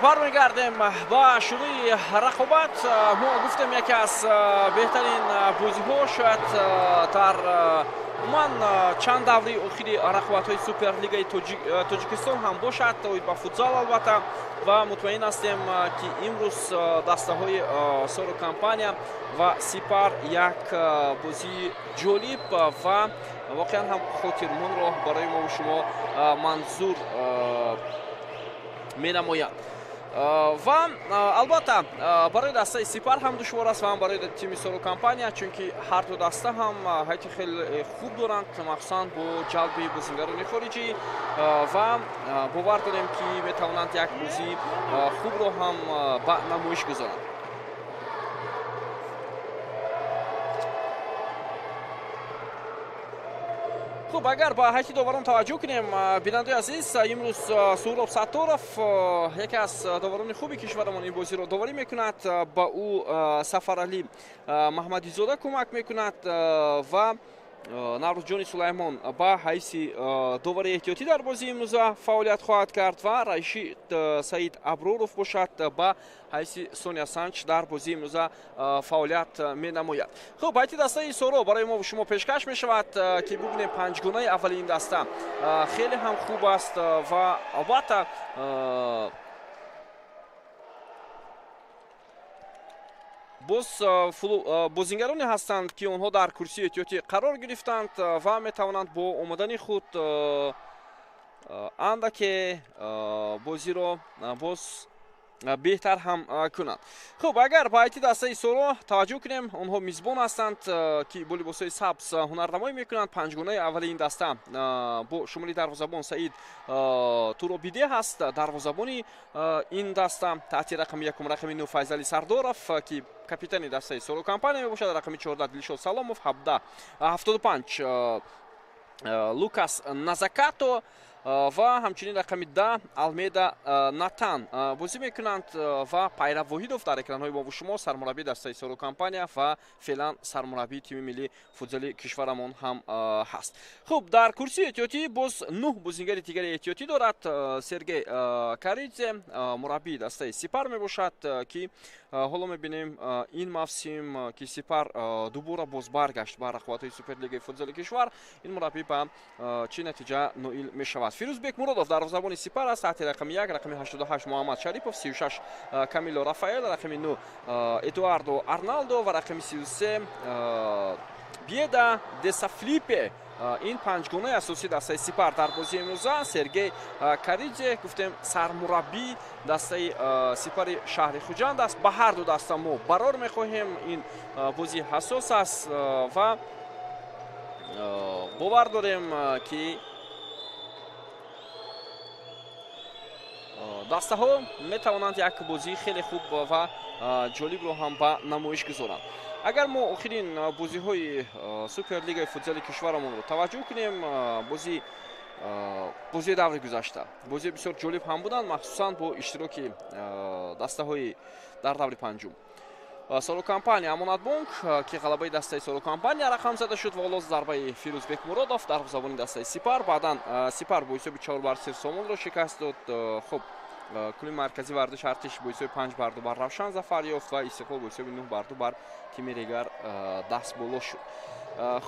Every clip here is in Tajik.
Бармегардем ба шурӯи рақобат. Мо гуфтем, яке аз беҳтарин бозиҳо шояд дар умуман чанд даври охири рақобатҳои Суперлигаи Тоҷикистон ҳам бошад, оид ба футзал албатта. Ва мутмаин ҳастем, ки имрӯз дастаҳои Соро Компания ва Сипар як бозии ҷолиб ва воқеан ҳам хотирмонро барои мову шумо манзур менамояд. Ва албатта, барои дастаи Сипар ҳам душвор аст ва ҳам барои тими Соро Компания, чунки ҳар ду даста ҳам ҳайати хеле хуб доранд, махсусан бо ҷалби бозингарони хориҷӣ, ва бовар дорем, ки метавонанд як бозии хубро ҳам ба намоиш гузоранд. Хуб, агар ба ҳайати доварон таваҷҷӯҳ кунем, бинандаи азиз, имрӯз Суҳроб Сатторов, яке аз доварони хуби кишварамон, ин бозиро доварӣ мекунад. Ба ӯ Сафаралӣ Маҳмадизода кӯмак мекунад ва Наврӯзҷони Сулаймон ба ҳайси довари эҳтиётӣ дар бозии имрӯза фаъолият хоҳад кард ва Рашид Саид Аброров бошад, ба ҳайси Соня Санч дар бозии имрӯза фаъолият менамояд. Хуб, ҳайати дастаи Соро барои мо шумо пешкаш мешавад, ки бубинем, панҷгонаи аввали ин даста хеле ҳам хуб аст ва албатта боз бозингароне ҳастанд, ки онҳо дар курсии эҳтиётӣ қарор гирифтанд ва метавонанд бо омадани худ андаке бозиро боз беҳтар ҳам кунанд. Хуб, агар ба ҳайати дастаи Соро таваҷҷӯҳ кунем, онҳо мизбон ҳастанд, ки бо либосҳои сабз ҳунарнамоӣ мекунанд. Панҷгонаи аввали ин даста бо шумули дарвозабон Саид Туробиде ҳаст. Дарвозабони ин даста таҳти рақами якум, рақами 9 Файзали Сардоров, ки капитани дастаи Соро Компания мебошад, рақами 14 Дилшод Саломов, 75 Лукас Назакато ва ҳамчунин рақами 10 Алмеда Натан бозӣ мекунанд. Ва Пайрав Воҳидов дар экранҳои мову шумо, сармураббии дастаи Соро Компания ва феълан сармураббии тими миллии футзали кишварамон ҳам ҳаст. Хуб, дар курсии эҳтиётӣ боз нӯҳ бозингари дигари эҳтиётӣ дорад. Сергей Каридзе, мураббии дастаи Сипар мебошад, ки ҳоло мебинем, ин мавсим, ки Сипар дубора боз баргашт ба рақобатҳои Суперлигаи футзали кишвар, ин мураббӣ ба чӣ натиҷа ноил мешавад. Фирӯзбек Муродов дарвозабони Сипар аст, таҳти рақами 1, рақами 88 Муҳаммад Шарипов, 36 Камило Рафаэл, рақами 9 Эдуардо Арналдо ва рақами 33 Биеда Десафлипе. Ин панҷгонаи асосии дастаи Сипар дар бозии имрӯза. Сергей Каридзе, гуфтем, сармураббии дастаи Сипари шаҳри Хуҷанд аст. Ба ҳар ду даста мо барор мехоҳем. Ин бозӣ ҳассос аст ва бовар дорем, ки дастаҳо метавонанд як бозии хеле хуб ва ҷолибро ҳам ба намоиш гузоранд. Агар мо охирин бозиҳои Суперлигаи футзали кишварамонро таваҷҷӯҳ кунем, бозии даври гузашта бозии бисёр ҷолиб ҳам буданд, махсусан бо иштироки дастаҳои дар даври панҷум Соро Компания, Амонатбонк, ки ғалабаи дастаи Соро Компания рақам зада шуд ва ҳоло зарбаи Фирӯзбек Муродов, дарвозабони дастаи Сипар. Баъдан Сипар бо ҳисоби 4-0 Сомонро шикаст дод. Хуб, клуби марказии варзиши Артиш бо ҳисоби 5-2 бар Равшан зафар ёфт ва Истиқлол бо ҳисоби 9-2 бар тими Регар даст боло шуд.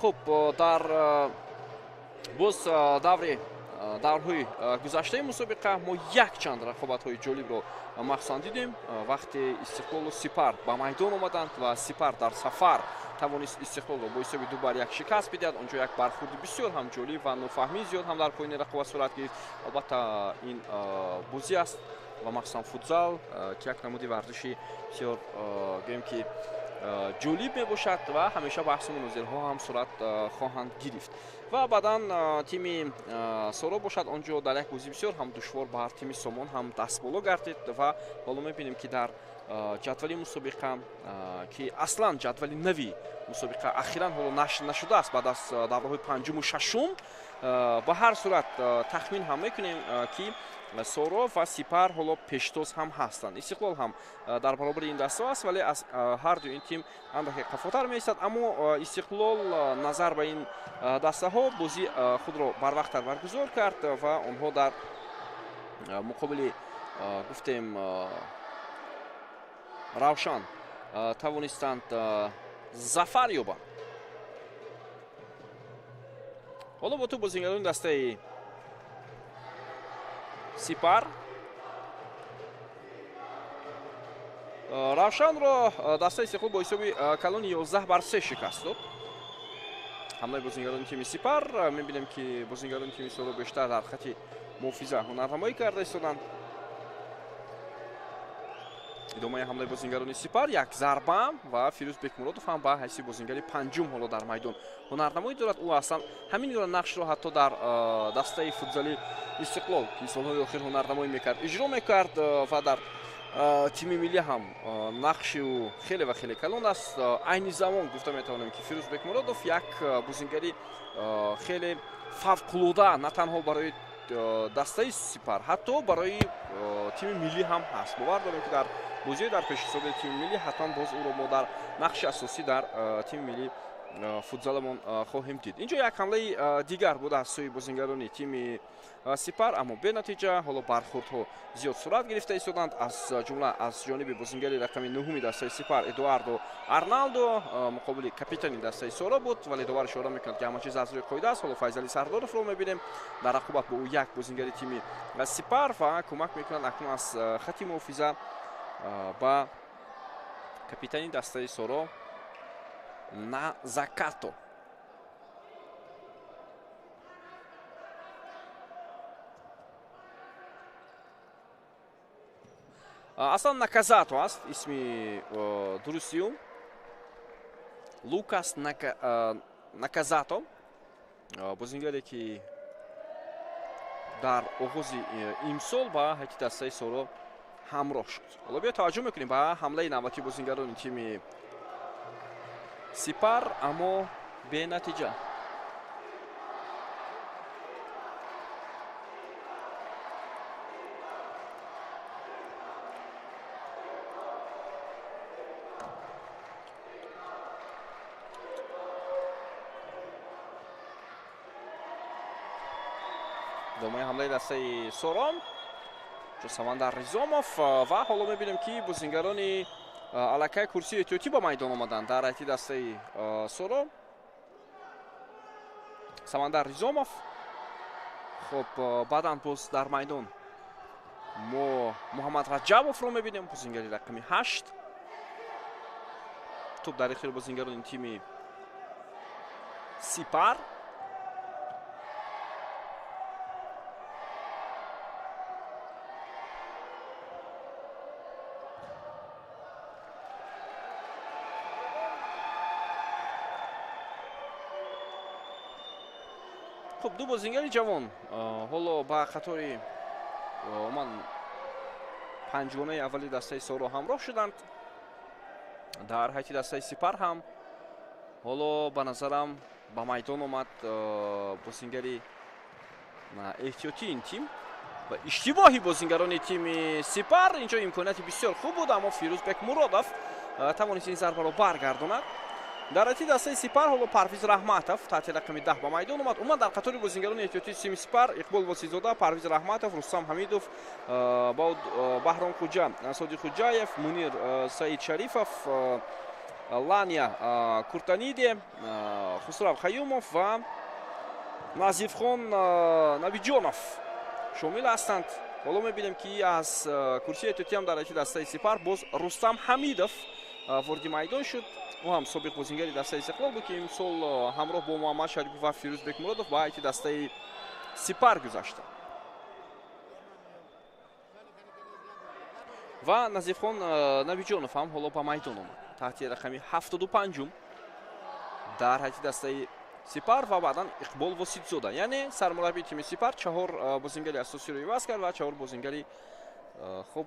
Хуб, дар боз даври даврҳои гузаштаи мусобиқа мо якчанд рақобатҳои ҷолибро махсусан дидем, вақте Истиқлолу Сипар ба майдон омаданд ва Сипар дар сафар тавонист Истиқлолро бо ҳисоби 2-1 шикаст бидиҳад. Онҷо як бархурди бисёр ҳам ҷолиб ва нофаҳмии зиёд ҳам дар поёни рақобат сурат гирифт. Албатта, ин бозӣ аст ва махсусан футзал, ки як намуди варзиши бисёр, гӯем ки, ҷолиб мебошад ва ҳамеша баҳсу мунозираҳо ҳам сурат хоҳанд гирифт. Ва баъдан тими Соро бошад, он ҷо дар як бозӣ бисёр ҳам душвор бар тими Сомон ҳам дастболо гардид. Ва ҳоло мебинем, ки дар ҷадвали мусобиқа, ки аслан ҷадвали нави мусобиқа ахиран ҳоло нашр нашудааст баъд аз давраҳои панҷуму шашум, ба ҳар сурат тахмин ҳам мекунем, ки Соро ва Сипар ҳоло пештоз ҳам ҳастанд. Истиқлол ҳам дар баробари ин дастаҳо аст, вале аз ҳар ду ин тим андаке қафотар меистад. Аммо Истиқлол назар ба ин дастаҳо бозии худро барвақттар баргузор кард ва онҳо дар муқобили Гуфтем, Равшан тавонистанд зафар ёбанд. Ҳоло бо тӯб бозингарони дастаи Сипар. Равшанро дастаи Истиқлол бо ҳисоби калони 11-3 шикаст дод. Ҳамлаи бозингарони тими Сипар, мебинем, ки бозингарони тими Соро бештар дар хати муҳофиза ҳунарнамоӣ карда истоданд. Идомаи ҳамлаи бозингарони Сипар, як зарба ва Фирӯз Бекмуродов ҳам ба ҳайси бозингари панҷум ҳоло дар майдон ҳунарнамоӣ дорад. Ӯ аслан ҳамин гуна нақшро ҳатто дар дастаи футзали Истиқлол, ки солҳои охир ҳунарнамоӣ мекард, иҷро мекард ва дар тими миллӣ ҳам нақши ӯ хеле ва хеле калон аст. Айни замон гуфта метавонем, ки Фирӯз Бекмуродов як бозингари хеле фавқулода на танҳо барои дастаи Сипар, ҳатто барои тими миллӣ ҳам ҳаст. Бовар дорем, ки дар бозиҳои дар пешҳисоби тими миллӣ ҳатман боз ӯро мо дар нақши асосӣ дар тими миллӣ футзаламон хоҳем дид. Инҷо як ҳамлаи дигар буд аз сӯи бозингарони тими Сипар, аммо бенатиҷа. Ҳоло бархӯрдҳо зиёд сурат гирифта истоданд, аз ҷумла аз ҷониби бозингари рақами нуҳуми дастаи Сипар Эдуардо Арналдо муқобили капитани дастаи Соро буд, вале довар ишора мекунад, ки ҳама чиз аз рӯи қоида аст. Ҳоло Файзали Сардоровро мебинем дар рақобат бо ӯ як бозингари тими Сипар ва кӯмак мекунад акнун аз хати муҳофиза ба капитани дастаи Соро Назакато. Аслан Наказато аст исми дурусти ӯ. Лукас Наказато, бозингаре, ки дар оғози имсол ба ҳайати дастаи Соро ҳамроҳ шуд. Ҳоло биё таваҷҷӯҳ мекунем ба ҳамлаи навбатии бозингарони тими Сипар, аммо бенатиҷа. Идомаи ҳамлаи дастаи Сорон, Самандар Ризомов, ва ҳоло мебинем, ки бозингарони аллакай курсии эҳтиётӣ ба майдон омаданд дар ҳайати дастаи Соро. Самандар Ризомов. Хуб, баъдан боз дар майдон мо Муҳаммад Раҷабовро мебинем, бозингари рақами 8. Тӯб дар ихтиёри бозингарони тими Сипар. Хуб, ду бозингари ҷавон ҳоло ба қатори ман панҷгонаи аввали дастаи Соро ҳамроҳ шуданд. Дар ҳайати дастаи Сипар ҳам ҳоло ба назарам ба майдон омад бозингари эҳтиётии ин тим ва иштибоҳи бозингарони тими Сипар. Инҷо имконияти бисёр хуб буд, аммо Фирӯз Бекмуродов тавонист ин зарбаро баргардонад. Дар ҳайати дастаи Сипар ҳоло Парвиз Раҳматов таҳти рақами 10 ба майдон омад. Умуман дар қатори бозингарони эҳтиётии тими Сипар Иқбол Восизода, Парвиз Раҳматов, Рустам Ҳамидов, Баҳром Хуҷа, Содиқ Хуҷаев, Мунир Саид Шарифов, Лания Куртаниде, Хусрав Хаюмов ва Назифхон Набиҷонов шомил ҳастанд. Ҳоло мебинем, ки аз курсии эҳтиётиам дар ҳайати дастаи Сипар боз Рустам Ҳамидов вориди майдон шуд. Ӯ ҳам собиқ бозингари дастаи Истиқлол буд, ки имсол ҳамроҳ бо Муҳаммад Шарипов ва Фирӯз Бекмуродов ба ҳайати дастаи Сипар гузашта. Ва Назифхон Набиҷонов ҳам ҳоло ба майдон омад таҳти рақами 75 дар ҳайати дастаи Сипар ва баъдан Иқбол Воситзода. Яъне сармураббии тими Сипар чаҳор бозингари асосиро иваз кард ва чаҳор бозингари хуб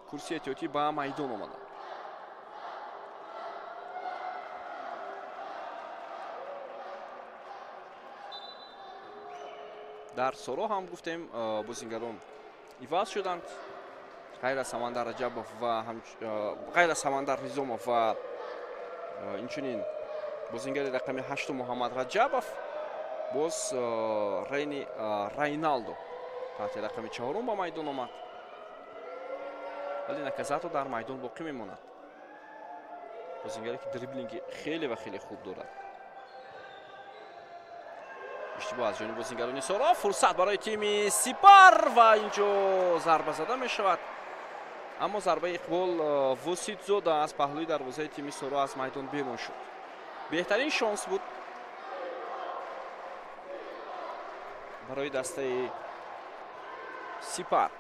курсии эҳтиётӣ ба майдон омаданд. Дар Соро ҳам гуфтем, бозингарон иваз шуданд. Ғайр аз Самандар Раҷабов ва ғайр аз Самандар Ризомов ва инчунин бозингари рақами 8 Муҳаммад Раҷабов, боз Рейни Райналдо Таҳти рақами 4 ба майдон омад, вале Наказато дар майдон боқӣ мемонад. Бозингаре ки дриблинги хеле ва хеле хуб дорад. Иштибоҳ аз ҷониби бозингарони Соро, фурсат барои тими Сипар ва инҷо зарба зада мешавад, аммо зарбаи Иқбол Вуситзода аз паҳлӯи дарвозаи тими Соро аз майдон берун шуд. Беҳтарин шонс буд барои дастаи Сипар.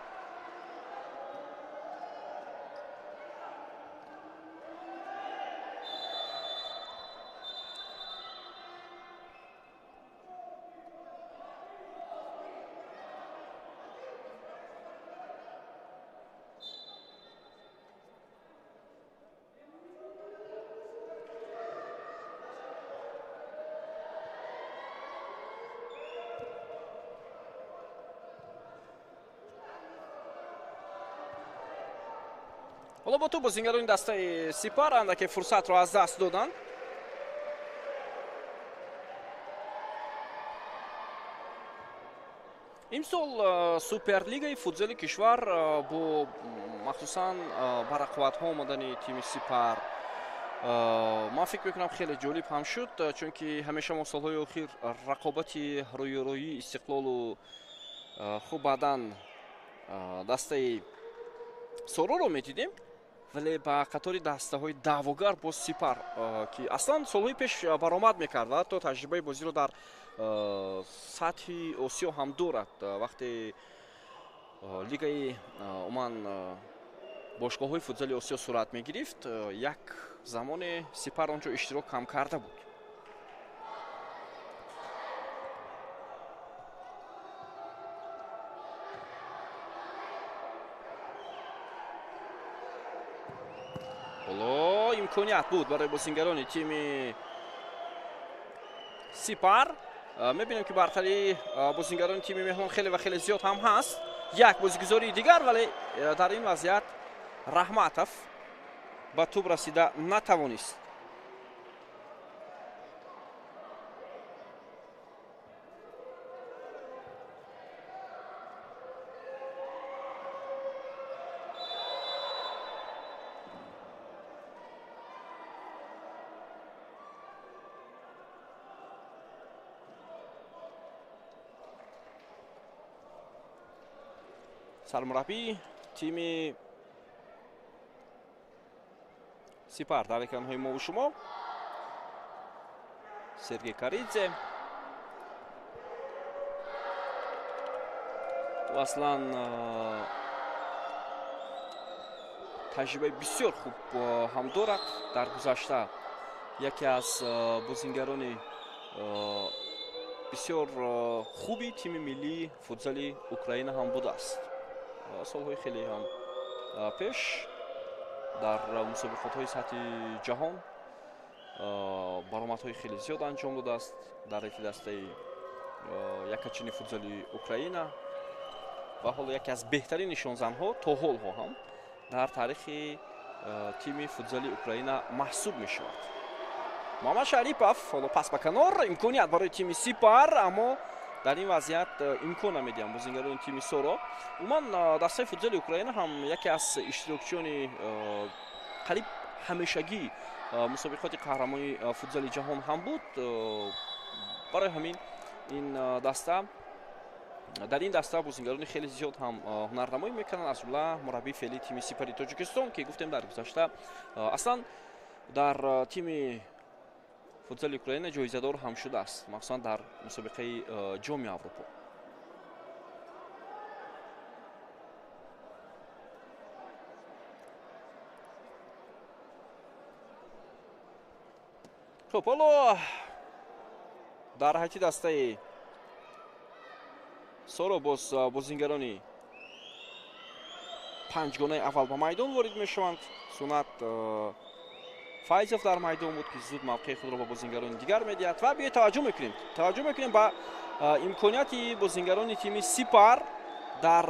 Ҳоло бо ту бозингарони дастаи Сипар андаке фурсатро аз даст доданд. Имсол Суперлигаи футзали кишвар бо махсусан ба рақобатҳо омадани тими Сипар ман фикр мекунам хеле ҷолиб ҳам шуд, чунки ҳамеша мо солҳои охир рақобати рӯёрӯии Истиқлолу хуб баъдан дастаи Сороро медидем, вале ба қатори дастаҳои даъвогар боз Сипар, ки аслан солҳои пеш баромад мекард ва ҳатто таҷрибаи бозиро дар сатҳи Осиё ҳам дорад. Вақте лигаи умуман бошгоҳҳои футзали Осиё сурат мегирифт, як замоне Сипар онҷо иштирок ҳам карда буд. Ҳоло имконият буд барои бозингарони тими Сипар. Мебинем ки бартарии бозингарони тими меҳмон хеле ва хеле зиёд ҳам ҳаст. Як бозигузории дигар, вале дар ин вазъият Раҳматов ба тӯб расида натавонист. Сармураббии тими Сипар дар экранҳои мову шумо Сергей Каридзе. Ӯ аслан таҷрибаи бисёр хуб ҳам дорад. Дар гузашта яке аз бозингарони бисёр хуби тими миллии футзали Украина ҳам будааст. Солҳои хеле ҳам пеш дар мусобиқотҳои сатҳи ҷаҳон баромадҳои хеле зиёд анҷом додааст дар ҳайати дастаи якачини футзали Украина ва ҳоло яке аз беҳтарин нишонзанҳо то ҳолҳо ҳам дар таърихи тими футзали Украина маҳсуб мешавад. Муҳаммад Шарипов ҳоло пас ба канор, имконият барои тими Сипар, аммо дар ин вазъият имкон намедиҳанд бозингарони тими Соро. Умуман дастаи футзали Украина ҳам яке аз иштирокчиёни қариб ҳамешагӣ мусобиқоти қаҳрамонии футзали ҷаҳон ҳам буд. Барои ҳамин ин даста дар ин даста бозингарони хеле зиёд ҳам ҳунарнамоӣ мекунанд, аз ҷумла мураббии феълии тими Сипари Тоҷикистон, ки гуфтем дар гузашта аслан дар тими футзали Украина ҷоизадор ҳам шудааст, махсусан дар мусобиқаи Ҷоми Аврупо. Хуб, ҳоло дар ҳайати дастаи Соро боз бозингарони панҷгонаи аввал ба майдон ворид мешаванд. Сунат Файзов дар майдон буд, ки зуд мавқеи худро ба бозингарони дигар медиҳад. Ва биёед таваҷҷӯҳ мекунем ба имконияти бозингарони тими Сипар дар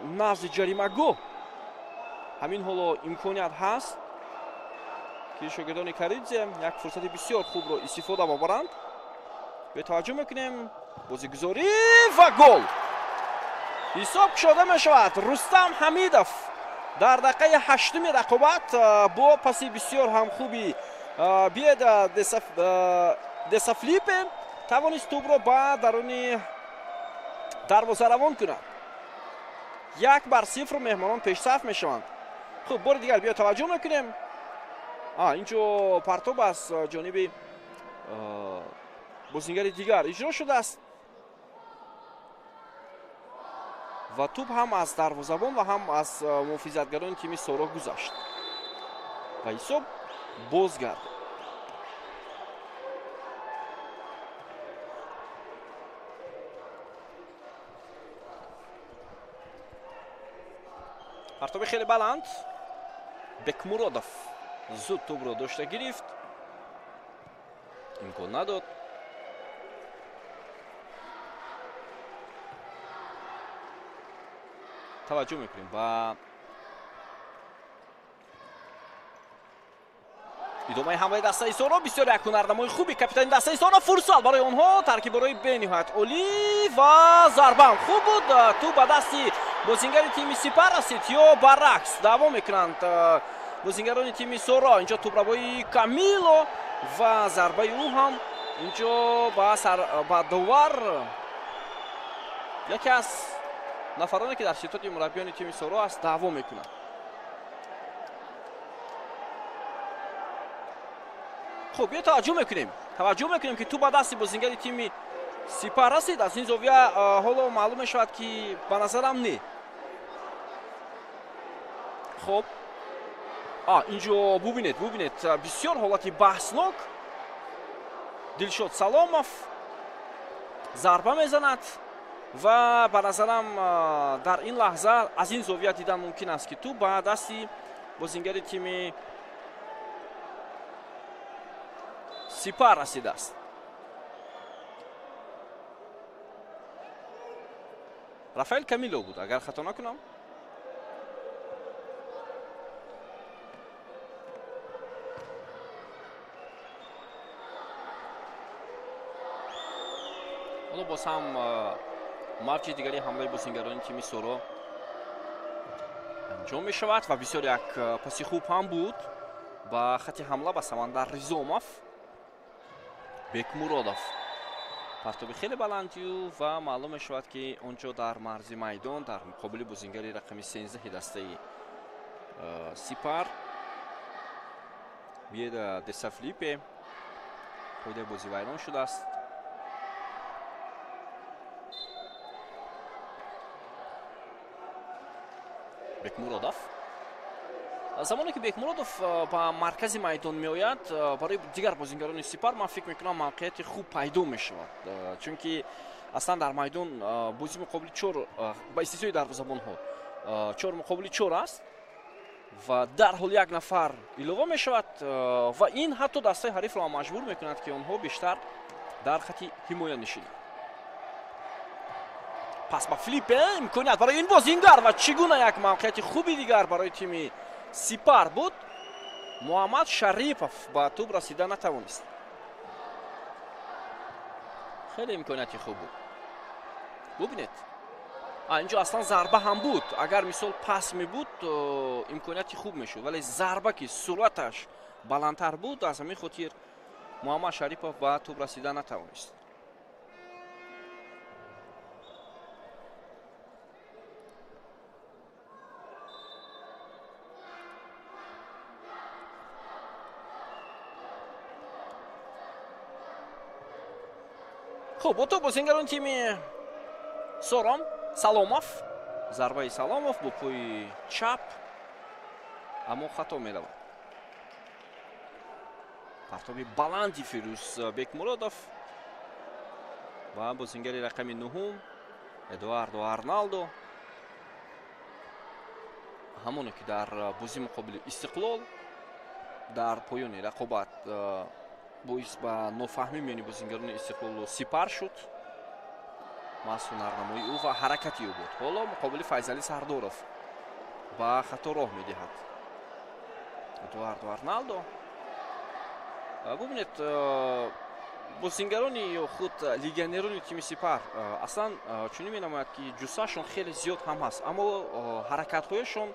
назди ҷаримагоҳ. Ҳамин ҳоло имконият ҳаст, ки шогирдони Каридзе як фурсати бисёр хубро истифода бабаранд. Биёед таваҷҷӯҳ мекунем, бозигузорӣ ва гол! Ҳисоб кушода мешавад. Рустам Ҳамидов дар дақиқаи ҳаштуми рақобат бо паси бисёр ҳам хуби Биеда Десафлипе тавонист тӯбро ба даруни дарвоза равон кунад. 1-0 меҳмонон пешсаф мешаванд. Хуб, бори дигар биё таваҷҷӯҳ мекунем. Инҷо партоб аз ҷониби бозингари дигар иҷро шудааст ва тӯб ҳам аз дарвозабон ва ҳам аз муҳофизатгарони тими Соро гузашт ва ҳисоб бозгардид. Партоби хеле баланд. Бекмуродов зуд тӯбро дошта гирифт, имкон надод. Таваҷҷӯҳ мекунем ба идомаи ҳамлаи дастаи Соро. Бисёр як ҳунарнамои хуби капитани дастаи Соро. Фурсат барои онҳо, таркиборои бениҳоят олӣ ва зарбаам хуб буд. Тӯб ба дасти бозингари тими Сипар расид ё баръакс. Даъво мекунанд бозингарони тими Соро. Инҷо тӯбравои Камило ва зарбаи ӯ ҳам инҷо ба довар, яке аз нафароне ки дар шитоти мураббиёни тими Соро аст, даъво мекунад. Хуб, биё таваҷҷӯҳ мекунем. Таваҷҷӯҳ мекунем ки тӯб ба дасти бозингари тими Сипар расид. Аз ин зовия ҳоло маълум мешавад ки ба назарам не. Хуб, инҷо бубинед, бисёр ҳолати баҳснок. Дилшод Саломов зарба мезанад ва ба назарам дар ин лаҳза аз ин зовия дидан мумкин аст ки тӯб ба дасти бозингари тими Сипар расидааст. Рафаэл Камило буд, агар хато накунам. Ҳоло боз ҳам мавҷи дигари ҳамлаи бозингарони тими Соро анҷом мешавад ва бисёр як паси хуб ҳам буд ба хати ҳамла ба Самандар Ризомов. Бекмуродов партоби хеле баландию ва маълум мешавад ки онҷо дар марзи майдон дар муқобили бозингари рақами 13 дастаи Сипар Биеда Десафлипе қоидаи бозӣ вайрон шудааст. Бекмуродов. Замоне ки Бекмуродов ба маркази майдон меояд, барои дигар бозингарони Сипар ман фикр мекунам мавқеияти хуб пайдо мешавад, чунки аслан дар майдон бозӣ муқобили чор, ба истиснои дарвозабонҳо, 4 муқобили 4 аст ва дарҳол як нафар илова мешавад ва ин ҳатто дастаи ҳарифро маҷбур мекунад ки онҳо бештар дар хати ҳимоя нишинанд. Пас ба Филиппе имконият барои ин бозингар ва чӣ гуна як мавқеияти хуби дигар барои тими Сипар буд. Муҳаммад Шарипов ба тӯб расида натавонист. Хеле имконияти хуб буд. Бубинед, инҷо аслан зарба ҳам буд. Агар мисол пас мебуд, имконияти хуб мешуд, вале зарба ки суръаташ баландтар буд, аз ҳамин хотир Муҳаммад Шарипов ба тӯб расида натавонист. Хуб, бо тӯб бозингарони тими Сором. Саломов, зарбаи Саломов бо пои чап, аммо хато меравад. Партоби баланди Фирӯз Бекмуродов ва бозингари рақами 9 Эдуардо Арналдо, ҳамоне ки дар бозӣ муқобили Истиқлол дар поёни рақобат боис ба нофаҳмӣ миёни бозингарони Истиқлолу Сипар шуд. Маҳз ҳунарнамоии ӯ ва ҳаракати ӯ буд. Ҳоло муқобили Файзалӣ Сардоров ба хато роҳ медиҳад Эдуардо Арналдо. Бубинед, Бозингарони ё худ легионерони тими Сипар аслан чунин менамояд, ки ҷуссаашон хеле зиёд ҳам ҳаст, аммо ҳаракатҳояшон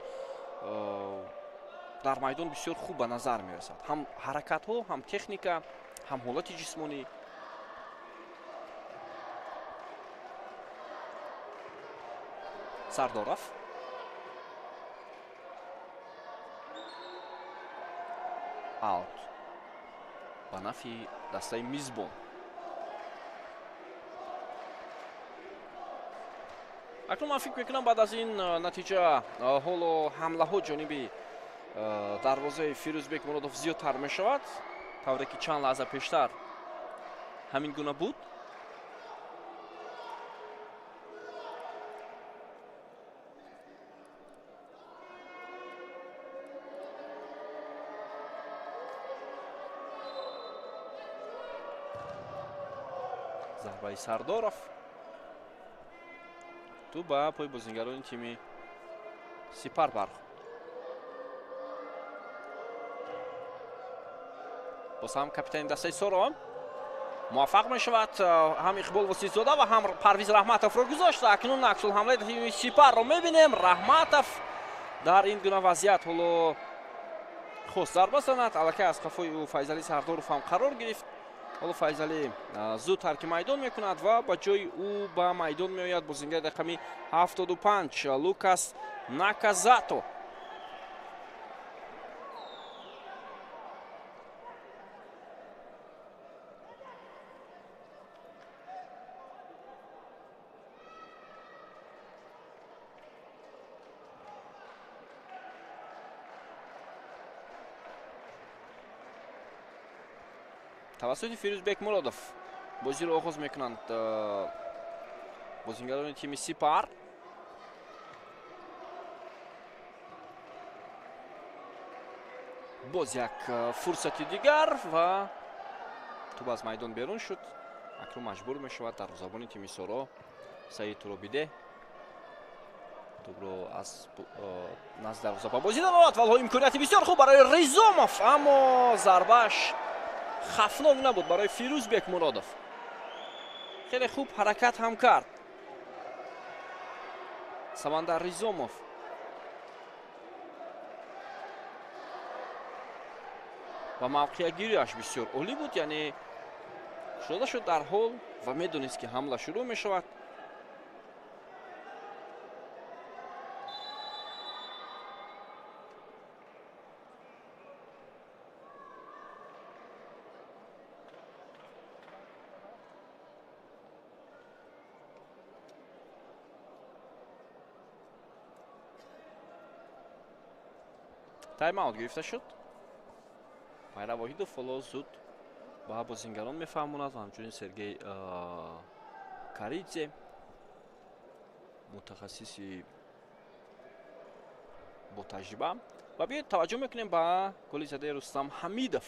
дар майдон бисёр хуб ба назар мерасад. Ҳам ҳаракатҳо, ҳам техника, ҳам ҳолати ҷисмонӣ. Сардоров аут ба нафъи дастаи мизбон. Акнун ман фикр мекунам, баъд аз ин натиҷа ҳоло ҳамлаҳо ҷониби дарвозаи Фирӯзбек Муродов зиёдтар мешавад, тавре ки чанд лаҳза пештар ҳамин гуна буд. Зарбаи Сардоров ту ба пои бозингарони тими Сипар бархӯрд. Боз ҳам капитани дастаи Соро муваффақ мешавад, ҳам Иқбол Воситзода ва ҳам Парвиз Раҳматовро гузошта. Акнун аксулҳамлаи тими Сипарро мебинем. Раҳматов дар ин гуна вазъият ҳоло хост зарба занад, аллакай аз қафои ӯ Файзалӣ Сардоров ҳам қарор гирифт. Ҳоло Файзалӣ зуд тарки майдон мекунад ва ба ҷои ӯ ба майдон меояд бозингари рақами 75 Лукас Наказато. Тавассути Фирӯзбек Муродов бозиро оғоз мекунанд бозингарони тими Сипар. Боз як фурсати дигар ва тӯб аз майдон берун шуд. Акнун маҷбур мешавад дарвозабони тими Соро Саид Туробиде тӯбро аз назди дарвоза ба бозӣ даровард. Валҳо имконияти бисёр хуб барои Ризомов, аммо зарбааш хафнок набуд барои Фирӯзбек Муродов. Хеле хуб ҳаракат ҳам кард Самандар Ризомов. Ва мавқеъгириаш бисёр олӣ буд, яъне кушода шуд дар ҳол ва медонист, ки ҳамла шурӯъ мешавад. Тайм-аут гирифта шуд. Майра Воҳидов ҳоло зуд ба бозингарон мефаҳмонад ва ҳамчунин Сергей Каридзе, мутахассиси ботаҷриба. Ва биёед таваҷҷӯҳ мекунем ба голи задаи Рустам Ҳамидов.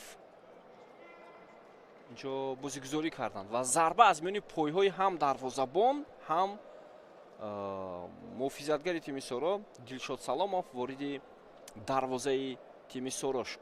Инҷо бозигузорӣ карданд ва зарба аз миёни пойҳои ҳам дарвозабон, ҳам муҳофизатгари тими Соро Дилшод Саломов вориди дарвозаи тими Соро шуд.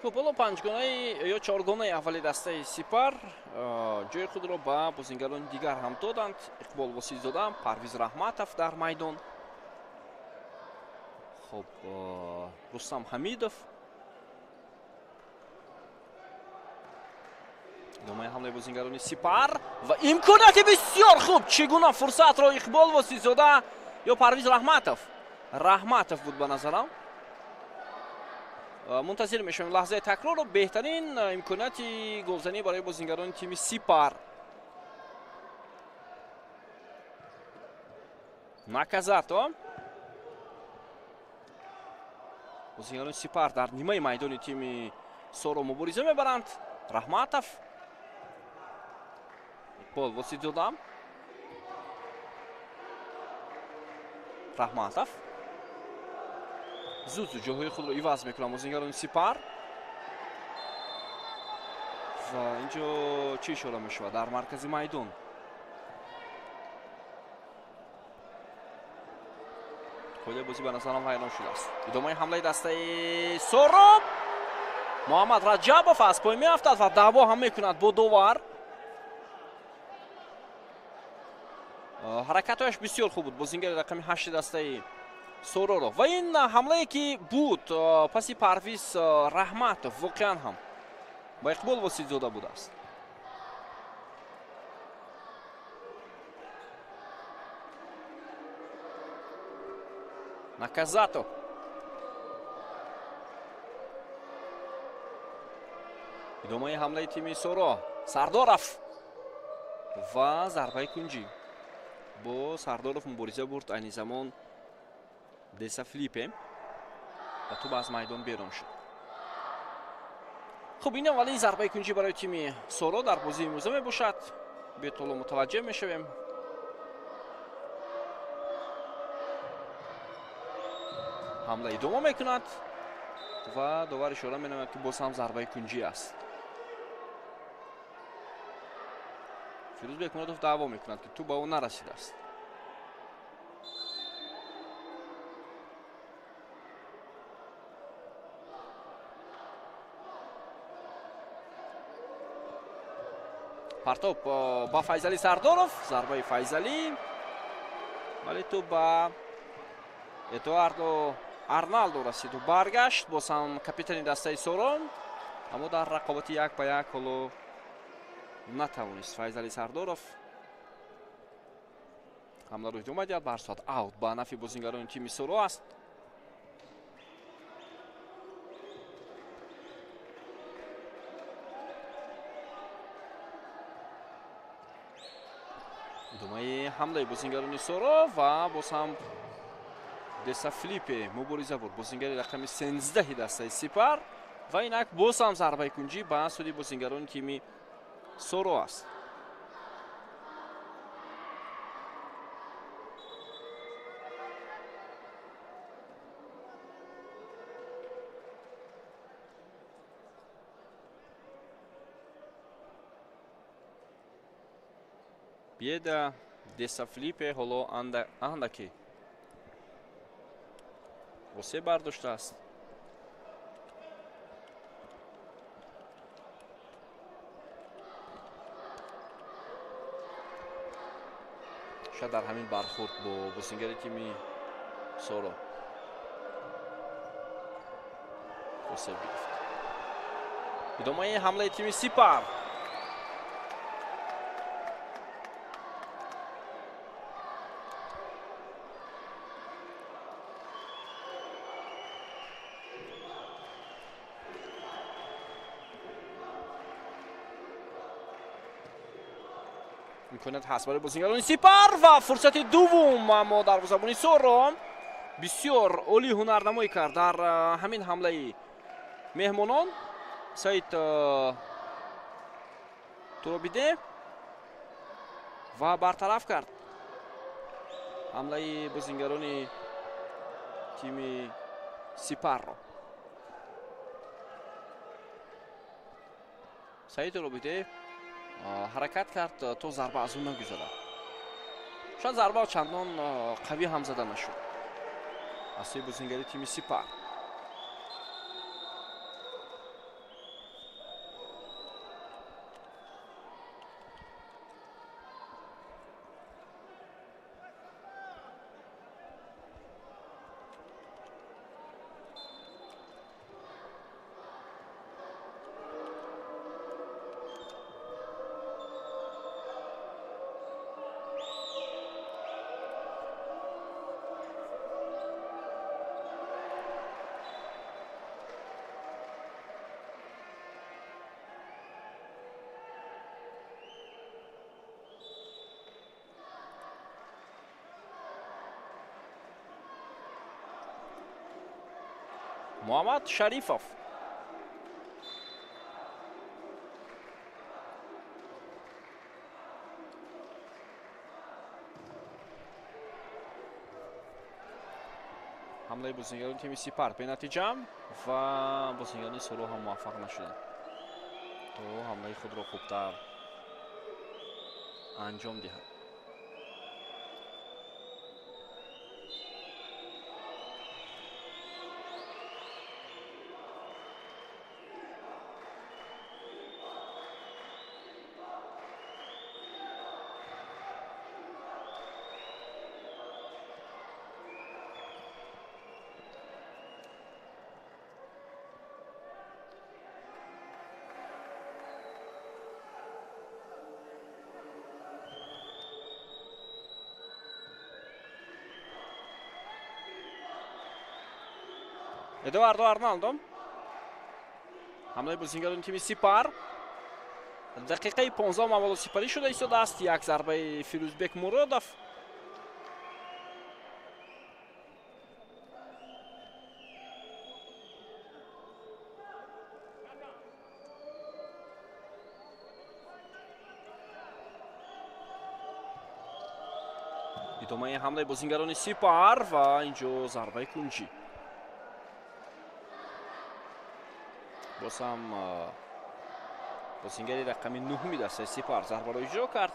Хуб, ҳоло панҷгонаи ё чоргонаи аввали дастаи Сипар ҷои худро ба бозингарони дигар ҳам доданд. Иқбол Воситзода, Парвиз Раҳматов дар майдон. Хуб, Рустам Ҳамидов. Идомаи ҳамлаи бозингарони Сипар ва имконияти бисёр хуб. Чӣ гуна фурсатро Иқбол Воситзода ё Парвиз Раҳматов? Раҳматов буд ба назарам. Мунтазир мешавем лаҳзаи такрорро. Беҳтарин имконияти голзанӣ барои бозингарони тими Сипар. Наказато. Бозингарони Сипар дар нимаи майдони тими Соро мубориза мебаранд. Раҳматов. Иқбол Воситзода. Раҳматов. Зуд зуд ҷойҳои худро иваз мекунанд бозингарони Сипар. Ва инҷо чӣ ишора мешавад дар маркази майдон? Қоидаи бозӣ ба назарам вайрон шудааст. Идомаи ҳамлаи дастаи Соро. Муҳаммад Раҷабов аз пой меафтад ва даъво ҳам мекунад бо довар. Ҳаракатҳояш бисёр хуб буд бозингари рақами 8 дастаи Сороро. Ва ин ҳамлае ки буд паси Парвиз Раҳматов воқеан ҳам ба Иқбол Воситзода будааст. Наказато. Идомаи ҳамлаи тими Соро. Сардоров ва зарбаи кунҷӣ. Бо Сардоров мубориза бурд айни замон Деса Филиппе ва тӯб аз майдон берун шуд. Хуб, ин аввалин зарбаи кунҷӣ барои тими Соро дар бозии имрӯза мебошад. Бетоло мутаваҷҷеҳ мешавем. Ҳамла идома мекунад ва довар ишора менамояд, ки боз ҳам зарбаи кунҷӣ аст. Фирӯз Бекмуродов даъво мекунад, ки тӯб ба ӯ нарасидааст. Партоб ба Файзалӣ Сардоров, зарбаи Файзалӣ, вале тӯб ба Эдуардо Арналдо расиду баргашт. Боз ҳам капитани дастаи Соро, аммо дар рақобати як ба як ҳоло натавонист Файзалӣ Сардоров ҳамларо идома диҳад. Ба ҳар сурат аут ба нафи бозингарони тими Соро аст. Идомаи ҳамлаи бозингарони Соро ва боз ҳам Деса Филиппе мубориза бурд бозингари рақами 13 дастаи Сипар ва инак боз ҳам зарбаи кунҷӣ ба суди бозингарони тими Соро аст. Биеда Деса Филиппе ҳоло андаке осеб бардоштааст. Шояд дар ҳамин бархӯрд бо бозингари тими Соро осеб гирифт. Идомаи ҳамлаи тими Сипар. Имконият ҳаст барои бозингарони Сипар ва фурсати дуввум, аммо дарвозабони Соро бисёр олӣ ҳунарнамоӣ кард дар ҳамин ҳамлаи меҳмонон. Саид Туробиде ва бартараф кард ҳамлаи бозингарони тими Сипарро. Саид Туробиде ҳаракат кард то зарба аз ӯ нагузарад. Шояд зарба чандон қавӣ ҳам зада нашуд аз сӯи бозингари тими Сипар. Муҳаммад Шарифов. Ҳамлаи бозигарони тими Сипар бенатиҷа ва бозигарони Соро ҳам муваффақ нашуданд то ҳамлаи худро хубтар анҷом диҳанд. Эдуардо Арналдо. Ҳамлаи бозигарони тими Сипар. Дақиқаи 15 аввало сипарӣ шуда истодааст. Як зарбаи Фирӯзбек Муродов. Идомаи ҳамлаи бозигарони Сипар ва инҷо зарбаи кунҷӣ. Боз ҳам бозингари рақами 9 дастаи Сипар зарбаро иҷро кард.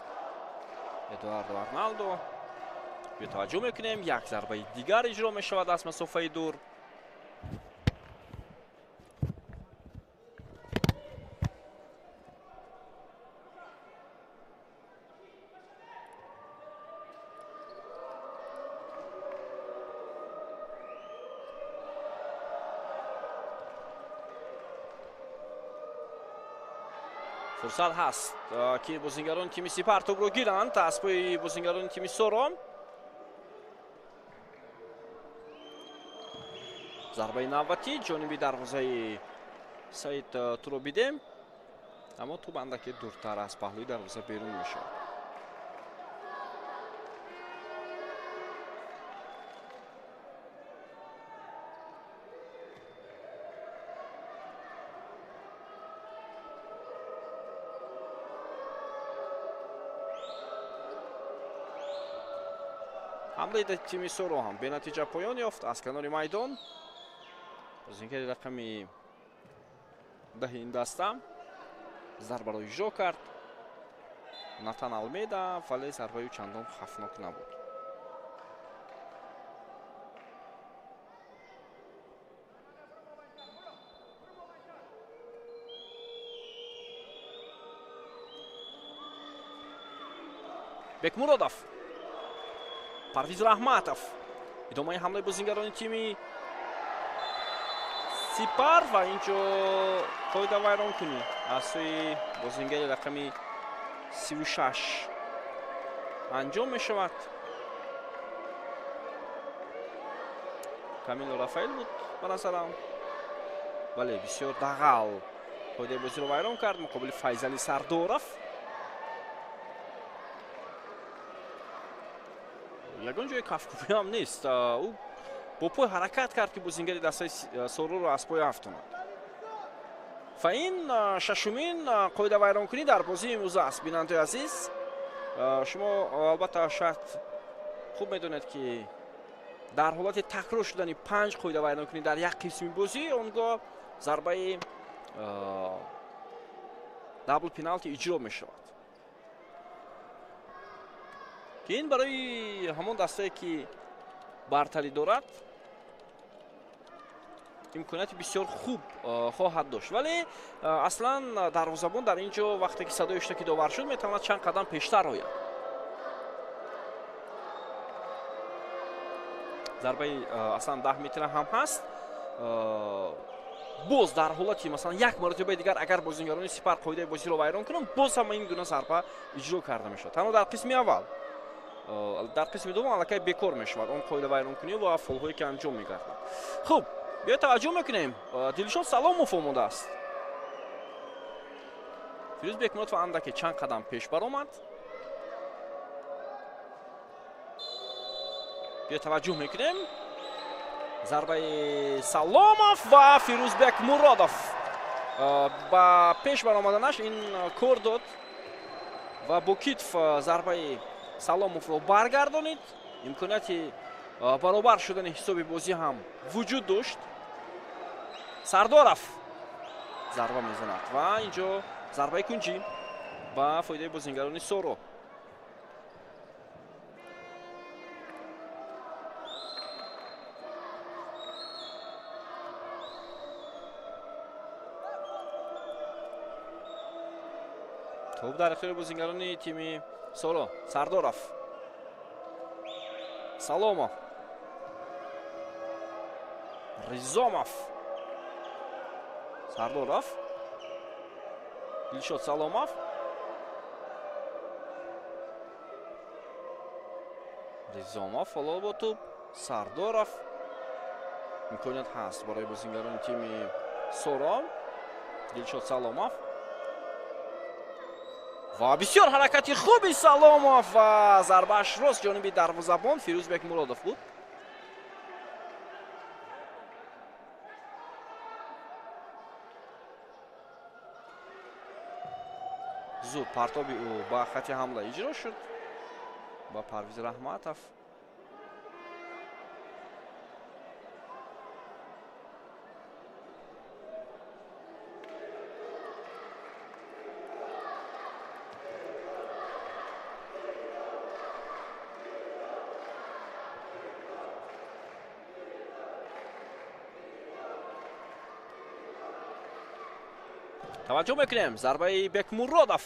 Эдуардо Арналдо. Биё таваҷҷӯҳ мекунем, як зарбаи дигар иҷро мешавад аз масофаи дур. Фурсат ҳаст, ки бозингарони тими Сипар тӯбро гиранд аз пои бозингарони тими Соро. Зарбаи навбатӣ ҷониби дарвозаи Саид туро бидем, аммо тӯб андаке дуртар аз паҳлӯи дарвоза берун мешавад. Ҳамлаи тими Соро ҳам бенатиҷа поён ёфт аз канори майдон. Бозингари рақами 10 ин даста зарбаро иҷро кард. Натан Алмеда, вале зарбаи ӯ чандон хавфнок набуд. Бекмуродов, Парвиз Раҳматов. Идомаи ҳамлаи бозингарони тими Сипар ва инҷо қоида вайронкунӣ аз сӯи бозингари рақами 36 анҷом мешавад. Камило Рафаэл буд ба назарам. Бале, бисёр дағал қоидаи бозиро вайрон кард муқобили Файзали Сардоров. Ягон ҷои кафкӯбӣ ҳам нест. Ӯ бо пой ҳаракат кард, ки бозингари дастаи Сороро аз пой афтонад. Ва ин шашумин қоидавайронкунӣ дар бозии имрӯза аст. Бинандаои азиз, шумо албатта шояд хуб медонед, ки дар ҳолати такрор шудани 5 қоидавайронкунӣ дар як қисми бозӣ, он гоҳ зарбаи дабл пеналти иҷро мешавад, ки ин барои ҳамон дастае, ки бартарӣ дорад, имконияти бисёр хуб хоҳад дошт. Вале аслан дарвозабон дар ин ҷо вақте ки садои ҳуштаки довар шуд, метавонад чанд қадам пештар ояд. Зарбаи аслан 10 метра ҳам ҳаст. Боз дар ҳолати масалан як маротибаи дигар агар бозингарони Сипар қоидаи бозиро вайрон кунанд, боз ҳам ин гуна зарба иҷро карда мешавад. Танҳо дар қисми аввал. Дар қисми дуввум аллакай бекор мешавад он қоида вайронкунӣ ва фолҳое, ки анҷом мегардад. Хуб, биё таваҷҷӯҳ мекунем. Дилшод Саломов омодааст. Фирӯз Бекмуродов андаке чанд қадам пеш баромад. Биё таваҷҷӯҳ мекунем. Зарбаи Саломов ва Фирӯзбек Муродов ба пеш баромаданаш ин кор дод ва бо китф зарбаи Саломовро баргардонид. Имконияти Баробар шудани ҳисоби бозӣ ҳам вуҷуд дошт. Сардоров зарба мезанад ва инҷо зарбаи кунҷӣ ба фоидаи бозингарони Соро. Тӯб дар ихтиёри бозингарони тими Соро. Сардоров, Саломов, Ризомов, Сардоров, Дилшод Саломов, Ризомов ҳоло бо тӯб, Сардоров. Имконият ҳаст барои бозингарони тими Соро. Дилшод Саломов ва бисёр ҳаракати хуби Саломов ва зарбааш рост ҷониби дарвозабон Фирӯз Бекмуродов буд. Зуд партоби ӯ ба хати ҳамла иҷро шуд ба Парвиз Раҳматов. Таваҷҷӯҳ мекунем, зарбаи Бекмуродов.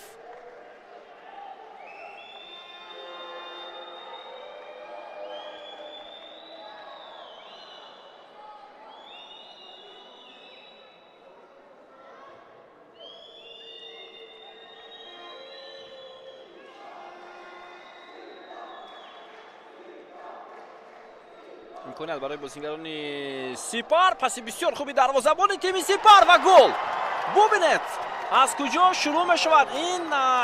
Имконият барои бозингарони Сипар. Паси бисёр хуби дарвозабони тими Сипар ва гол. Бубинед, аз куҷо шурӯъ мешавад ин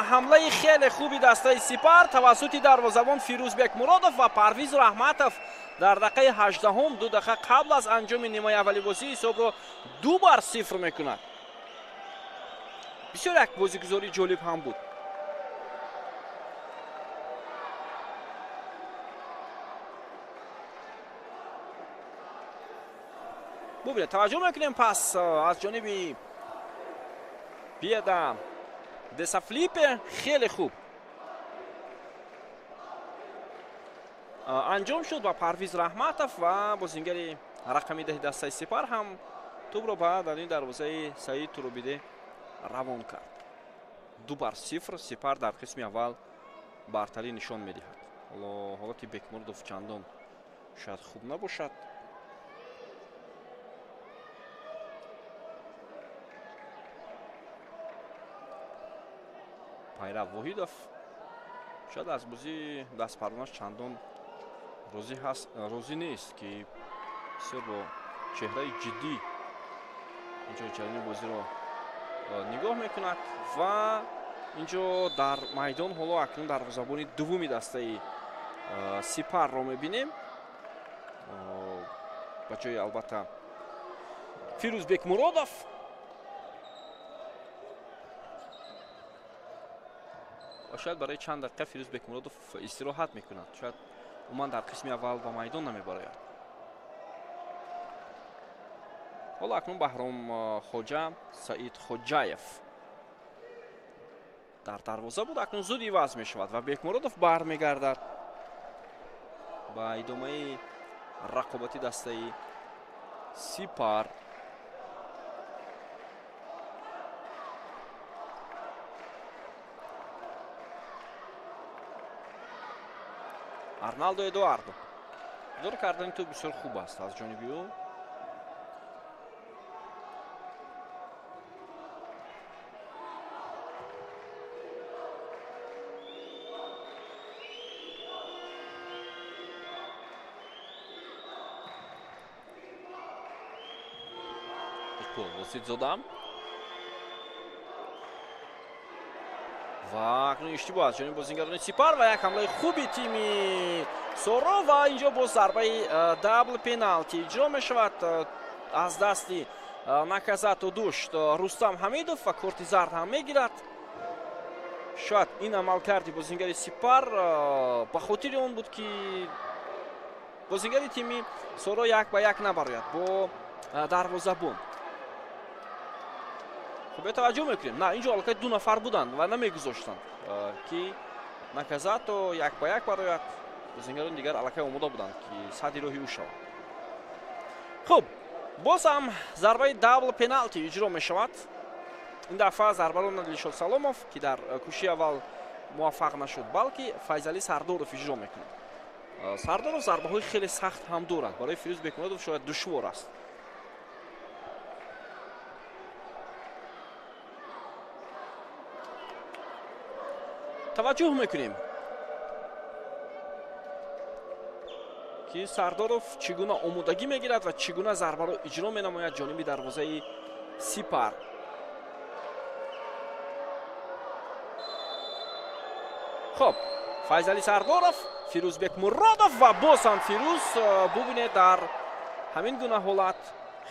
ҳамлаи хеле хуби дастаи Сипар тавассути дарвозабон Фирӯз Бекмуродов ва Парвиз Раҳматов дар дақиқаи 18, 2 дақиқа қабл аз анҷоми нимаи аввали бозӣ ҳисобро 2-0 мекунад. Бисёр як бозигузории ҷолиб ҳам буд. Бубинед, таваҷҷӯҳ мекунем, пас аз ҷониби Биеда Десафлипе хеле хуб анҷом шуд ба Парвиз Раҳматов ва бозингари рақами 10 дастаи Сипар ҳам тӯбро ба даруни дарвозаи Саид Турубиде равон кард. 2-0 Сипар дар қисми аввал бартарӣ нишон медиҳад. Ҳоло ҳолати Бекмуродов чандон шояд хуб набошад. Пайрав Воҳидов шояд аз бозии дастпарвонаш чандон розӣ нест, ки бисёр бо чеҳраи ҷиддӣ инҷо ҷараёни бозиро нигоҳ мекунад ва инҷо дар майдон ҳоло акнун дарвозабони дуввуми дастаи Сипарро мебинем ба ҷои албатта Фирӯз Бекмуродов. Ва шояд барои чанд дақиқа Фирӯз Бекмуродов истироҳат мекунад. Шояд умуман дар қисми аввал ба майдон намебарояд. Ҳоло акнун Баҳром Хоҷа Саид Хоҷаев дар дарвоза буд, акнун зуд иваз мешавад ва Бекмуродов бармегардад ба идомаи рақобати дастаи Сипар. Арналдо Эдуардо. Идора кардани тӯб бисёр хуб аст аз ҷониби ӯ. Иқбол Воситзода. Ва акнун иштибоҳ аз ҷониби бозингарони Сипар ва як ҳамлаи хуби тими Соро ва инҷо боз зарбаи дабл пеналти иҷро мешавад аз дасти Наказато душт Рустам Ҳамидов ва корти зард ҳам мегирад. Шояд ин амалкарди бозингари Сипар ба хотири он буд, ки Бозингари тими Соро як ба як набарояд бо дарвозабон. Хуб, таваҷҷӯҳ мекунем. На, инҷо аллакай ду нафар буданд ва намегузоштанд, ки Наказато як ба як барояд. Бозингарони дигар аллакай омода буданд, ки садди роҳи ӯ шавад. Хуб, боз ҳам зарбаи дабл пеналти иҷро мешавад. Ин дафъа зарбаро на Дилшод Саломов, ки дар кӯшиши аввал муваффақ нашуд, балки Файзалӣ Сардоров иҷро мекунад. Сардоров зарбаҳои хеле сахт ҳам дорад. Барои Фирӯз Бекмуродов шояд душвор аст. Таваҷҷӯҳ мекунем, ки Сардоров чӣ гуна омодагӣ мегирад ва чӣ гуна зарбаро иҷро менамояд ҷониби дарвозаи Сипар. Хуб, Файзалӣ Сардоров, Фирӯзбек Муродов ва боз ҳам Фирӯз. Бубинед, дар ҳамин гуна ҳолат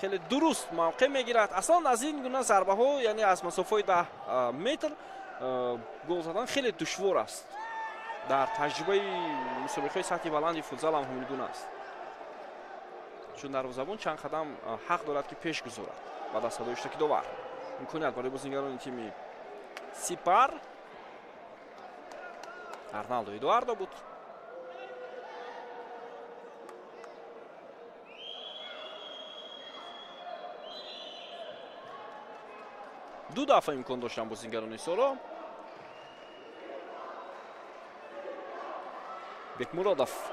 хеле дуруст мавқеъ мегирад. Аслан аз ин гуна зарбаҳо, яъне аз масофаи 10 метр гол задан хеле душвор аст. Дар таҷрибаи мусобиқаҳои сатҳи баланди футзал ҳам ҳамин гуна аст, чун дарвозабон чанд қадам ҳақ дорад, ки пеш гузорад. Баъд аз садои иштироки довар имконият барои бозингарони тими Сипар. Арналдо Эдуардо буд. Ду дафъа имкон доштанд бозингарони Соро. Бекмуродов.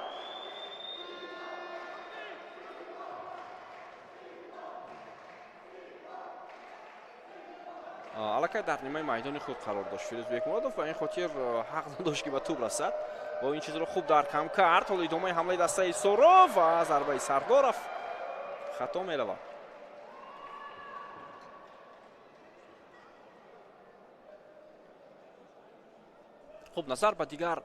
Аллакай дар нимаи майдони худ қарор дошт Фирӯз Бекмуродов ва ин хотир ҳақ надошт, ки ба тӯб расад ва ин чизро хуб дарк ҳам кард. Ҳоло идомаи ҳамлаи дастаи Соро ва зарбаи Сардоров хато меравад. Хуб, назар ба дигар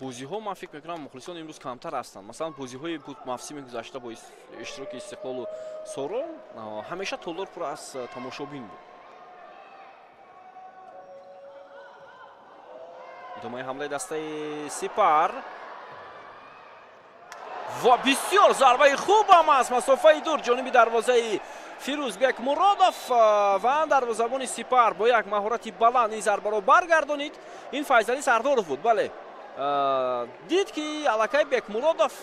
бозиҳо ман фикр мекунам, мухлисон имрӯз камтар ҳастанд. Масалан, бозиҳои буд мавсими гузашта бо иштироки Истиқлолу Соро ҳамеша толор пур аз тамошобин буд. Идомаи ҳамлаи дастаи Сипар ва бисёр зарбаи хуб ҳам аз масофаи дур ҷониби дарвозаи Фирӯзбек Муродов ва дарвозабони Сипар бо як маҳорати баланд ин зарбаро баргардонид. Ин Файзалӣ Сардоров буд. Бале, дид, ки аллакай Бекмуродов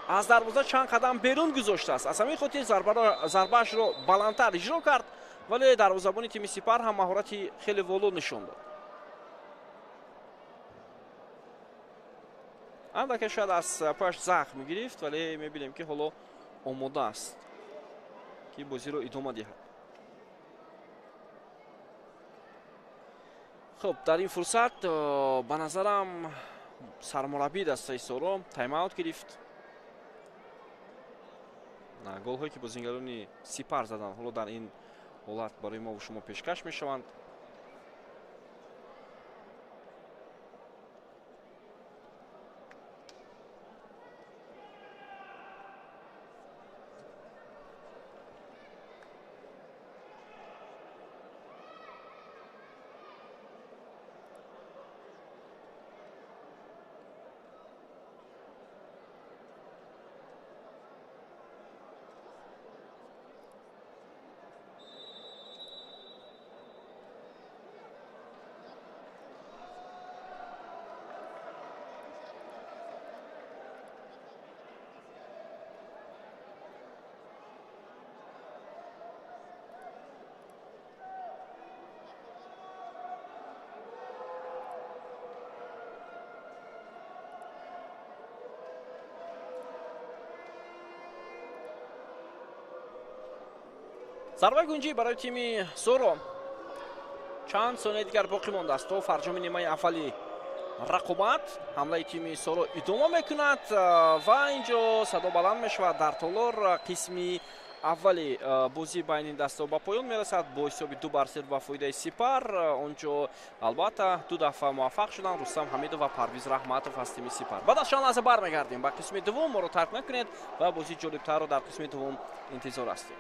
аз дарвоза чанд қадам берун гузоштааст. Аз ҳамин хотир зарбаашро баландтар иҷро кард, вале дарвозабони тими Сипар ҳам маҳорати хеле воло нишон дод. Андаке шояд аз пояш захм гирифт, вале мебинем, ки ҳоло омода аст, ки бозиро идома диҳад. Хуб, дар ин фурсат ба назарам сармураббии дастаи Соро тайм-аут гирифт. Голҳое, ки бозингарони Сипар заданд, ҳоло дар ин ҳолат барои мо шумо пешкаш мешаванд. Зарбаи гунҷӣ барои тими Соро. Чанд сонияи дигар боқӣ мондааст то фарҷоми нимаи аввали рақобат. Ҳамлаи тими Соро идома мекунад ва инҷо садо баланд мешавад дар толор. Қисми аввали бозӣ байни дастаҳо ба поён мерасад бо ҳисоби 2-0 ба фоидаи Сипар. Онҷо албатта ду дафъа муваффақ шуданд Рустам Ҳамидов ва Парвиз Раҳматов аз тими Сипар. Баъд аз чанд лаҳза бармегардем ба қисми дуввум. Моро тарк накунед ва бозии ҷолибтарро дар қисми дуввум интизор ҳастем.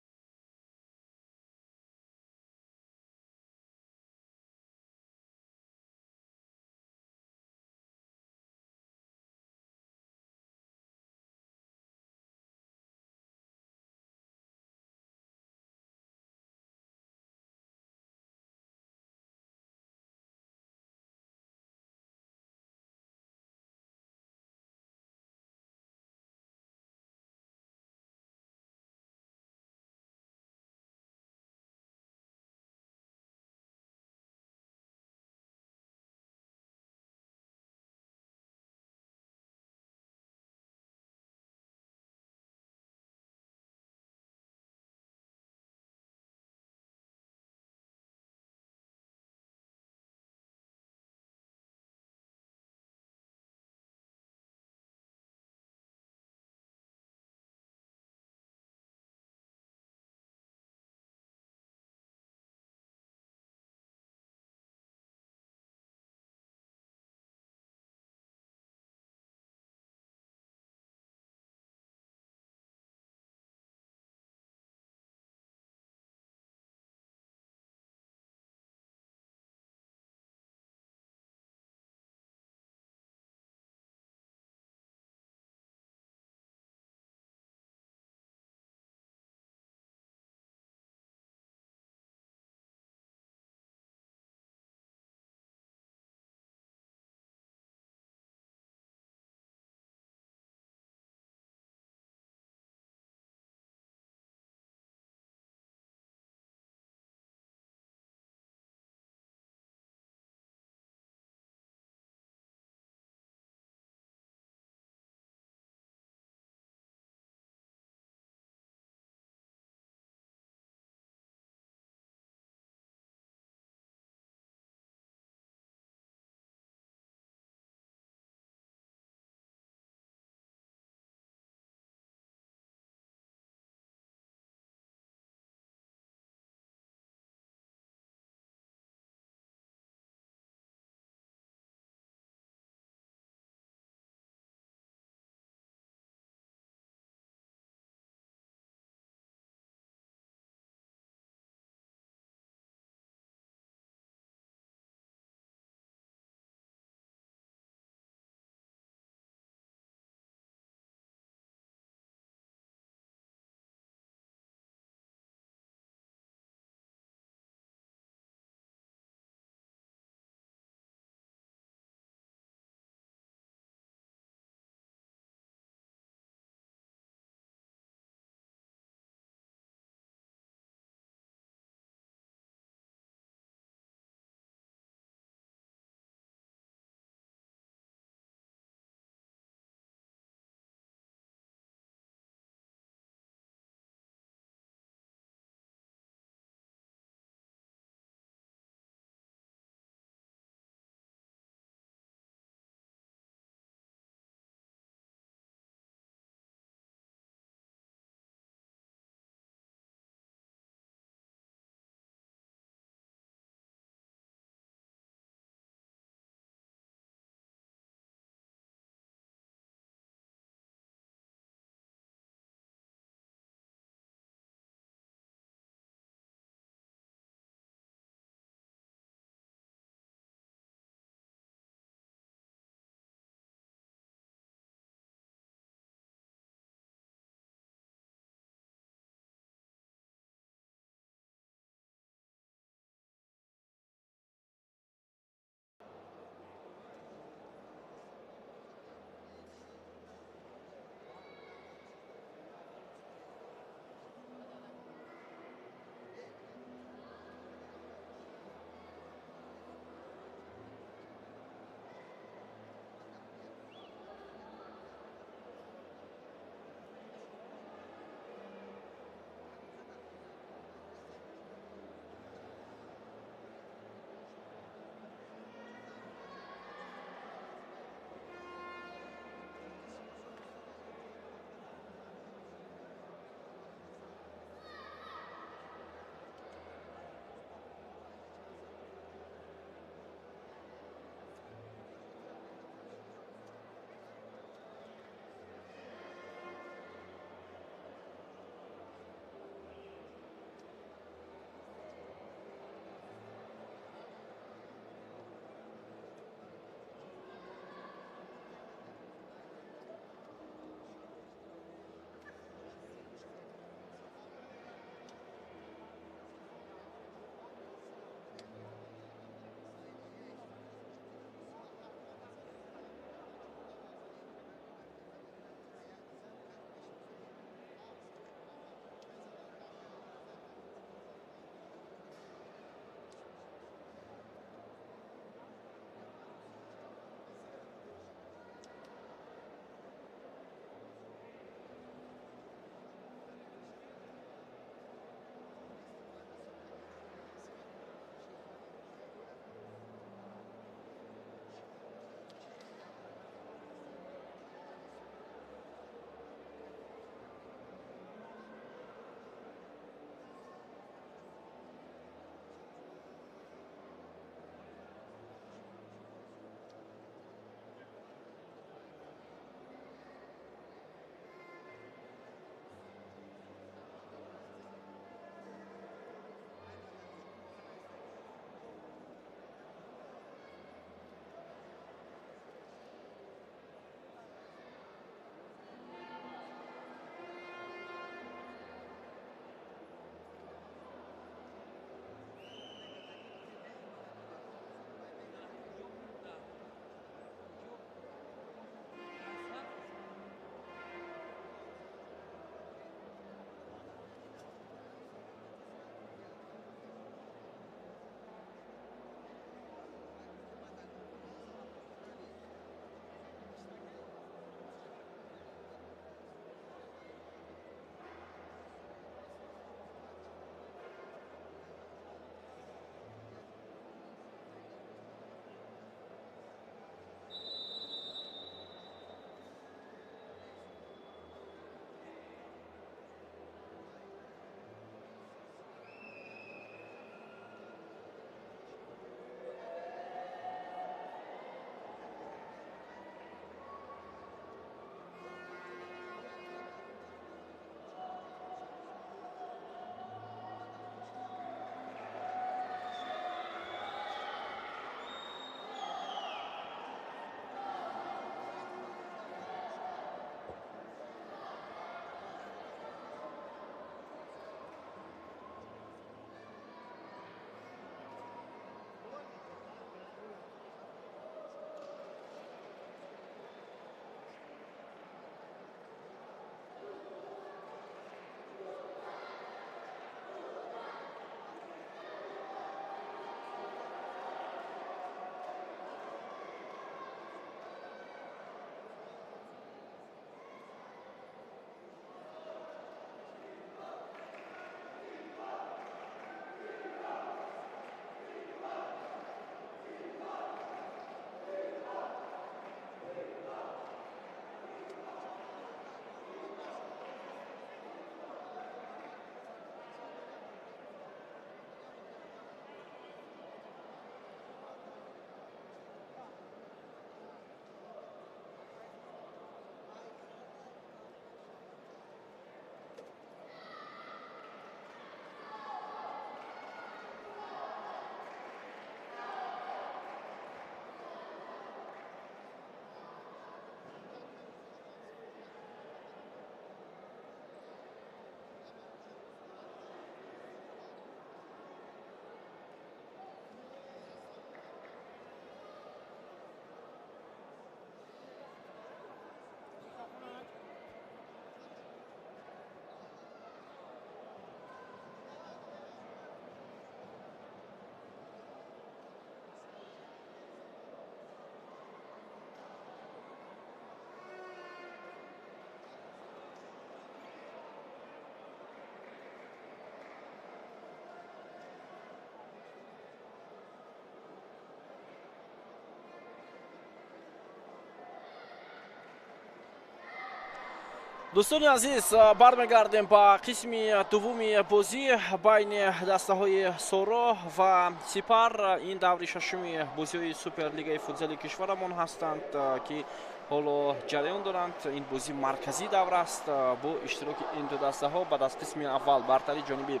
Дӯстони азиз, бармегардем ба қисми дуввуми бозӣ байни дастаҳои Соро ва Сипар. Ин даври шашуми бозиҳои Суперлигаи футзали кишварамон ҳастанд, ки ҳоло ҷараён доранд. Ин бозӣ марказии давр аст бо иштироки ин ду дастаҳо. Баъд аз қисми аввал бартарии ҷониби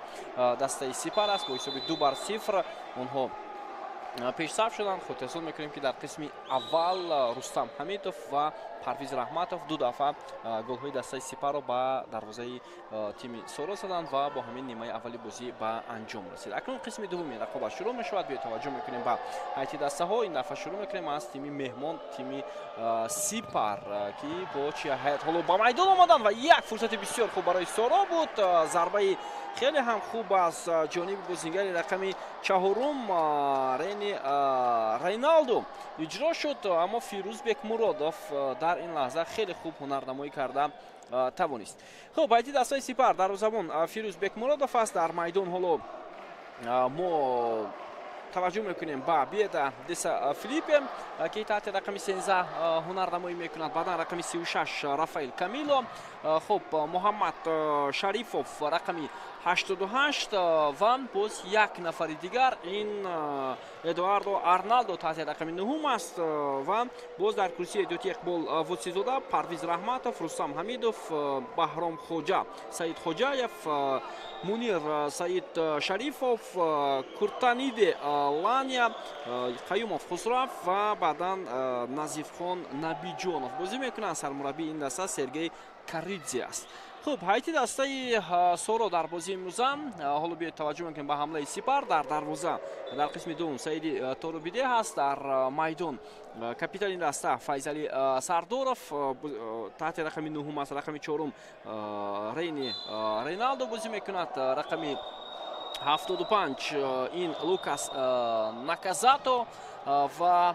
дастаи Сипар аст бо ҳисоби 2-0. Онҳо пешсаф шуданд. Хотиррасон мекунем, ки дар қисми аввал Рустам Ҳамидов ва Парвиз Раҳматов ду дафъа голҳои дастаи Сипарро ба дарвозаи тими Соро заданд ва бо ҳамин нимаи аввали бозӣ ба анҷом расид. Акнун қисми дуввуми рақобат шурӯъ мешавад. Биё таваҷҷӯҳ мекунем ба ҳайати дастаҳо. Ин дафъа шурӯъ мекунем аз тими меҳмон, тими Сипар, ки бо чи ҳайат ҳоло ба майдон омаданд ва як фурсати бисёр хуб барои Соро буд. Зарбаи хеле ҳам хуб аз ҷониби бозингари рақами чаҳорум Рени Рейналдо иҷро шуд, аммо Фирӯз Бекмуродов дар ин лаҳза хеле хуб ҳунарнамоӣ карда тавонист. Хуб, ҳайати дастаи Сипар дарвозабон Фирӯз Бекмуродов аст. Дар майдон ҳоло мо таваҷҷӯҳ мекунем ба Беда Деса Филиппе, ки таҳти рақами 13 ҳунарнамоӣ мекунад. Баъдан рақами 36 Рафаэл Камило, хуб, Муҳаммад Шарифов рақами 88 ва боз як нафари дигар, ин Эдуардо Арналдо таҳти рақами 9 аст. Ва боз дар курсии эҳтиётӣ Иқбол Вудсизода, Парвиз Раҳматов, Рустам Ҳамидов, Баҳром Хоҷа, Саид Хоҷаев, Мунир Саид Шарифов, Куртаниде Лания, Қаюмов Хусрав ва баъдан Назифхон Набиҷонов бозӣ мекунанд. Сармураббии ин даста Сергей Каридзе аст. Хуб, ҳайати дастаи Соро дар бозии имрӯза ҳоло биёед таваҷҷӯҳ мекунем ба ҳамлаи Сипар. Дар дарвоза дар қисми дуввум Саиди Торубиде ҳаст. Дар майдон капитани даста Файзали Сардоров таҳти рақами 9 аст. Рақами 4 Рейни Рейналдо бозӣ мекунад. Рақами 75 ин Лукас Наказато ва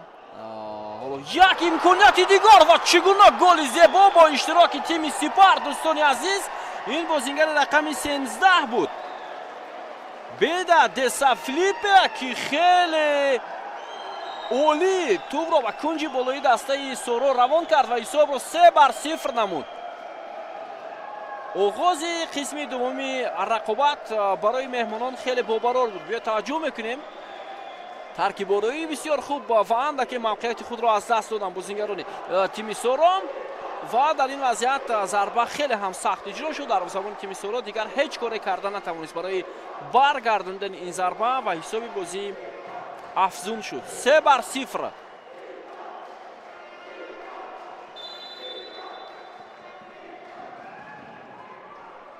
ҳоло як имконияти дигар ва чӣ гуна голи зебо бо иштироки тими Сипар. Дӯстони азиз, ин бозингари рақами 13 буд, Беда Деса Филиппе, ки хеле олӣ тӯбро ба кунҷи болои дастаи Соро равон кард ва ҳисобро 3-0 намуд. Оғози қисми дуввуми рақобат барои меҳмонон хеле бобарор буд. Биё таваҷҷӯҳ мекунем, таркибороии бисёр хуб ва андаке мавқеияти худро аз даст доданд бозингарони тими Соро ва дар ин вазъият зарба хеле ҳам сахт иҷро шуд. Дарвозабони тими Соро дигар ҳеҷ коре карда натавонист барои баргардондани ин зарба ва ҳисоби бозӣ афзун шуд 3-0.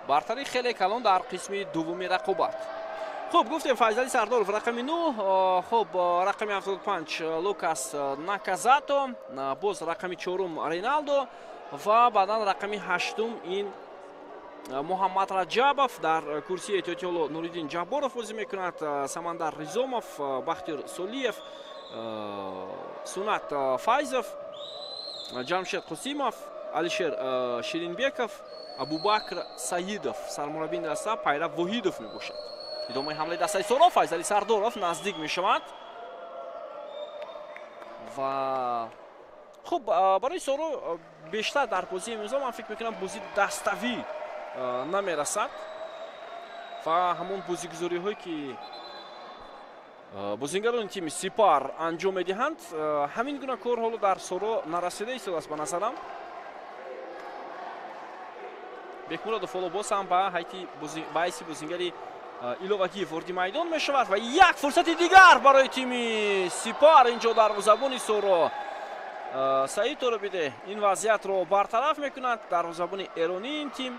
Бартарии хеле калон дар қисми дуввуми рақобат. Хуб, гуфтем Файзали Сардоров рақами 9, хуб, рақами 75 Лукас Наказато, боз рақами 4 Рейналдо ва баъдан рақами 8 ин Муҳаммад Раҷабов. Дар курсии эҳтиётӣ ҳоло Нуриддин Ҷабборов бозӣ мекунад, Самандар Ризомов, Бахтиёр Солиев, Сунат Файзов, Ҷамшед Қосимов, Алишер Ширинбеков, Абубакр Саидов. Сармураббии даста Пайрав Воҳидов мебошад. Идомаи ҳамлаи дастаи Соро, Файзали Сардоров наздик мешавад ва хуб, барои Соро бештар дар бозии имрӯза ман фикр мекунам бозии даставӣ намерасад ва ҳамон бозигузориҳое ки бозингарони тими Сипар анҷом медиҳанд, ҳамин гуна кор ҳоло дар Соро нарасида истодааст ба назарам. Бекмуродов ҳоло боз ҳам ба ҳайси бозингари иловагӣ ворди майдон мешавад ва як фурсати дигар барои тими Сипар. Инҷо дарвозабони Соро Саид Торубиде ин вазъиятро бартараф мекунад, дарвозабони эронии ин тим.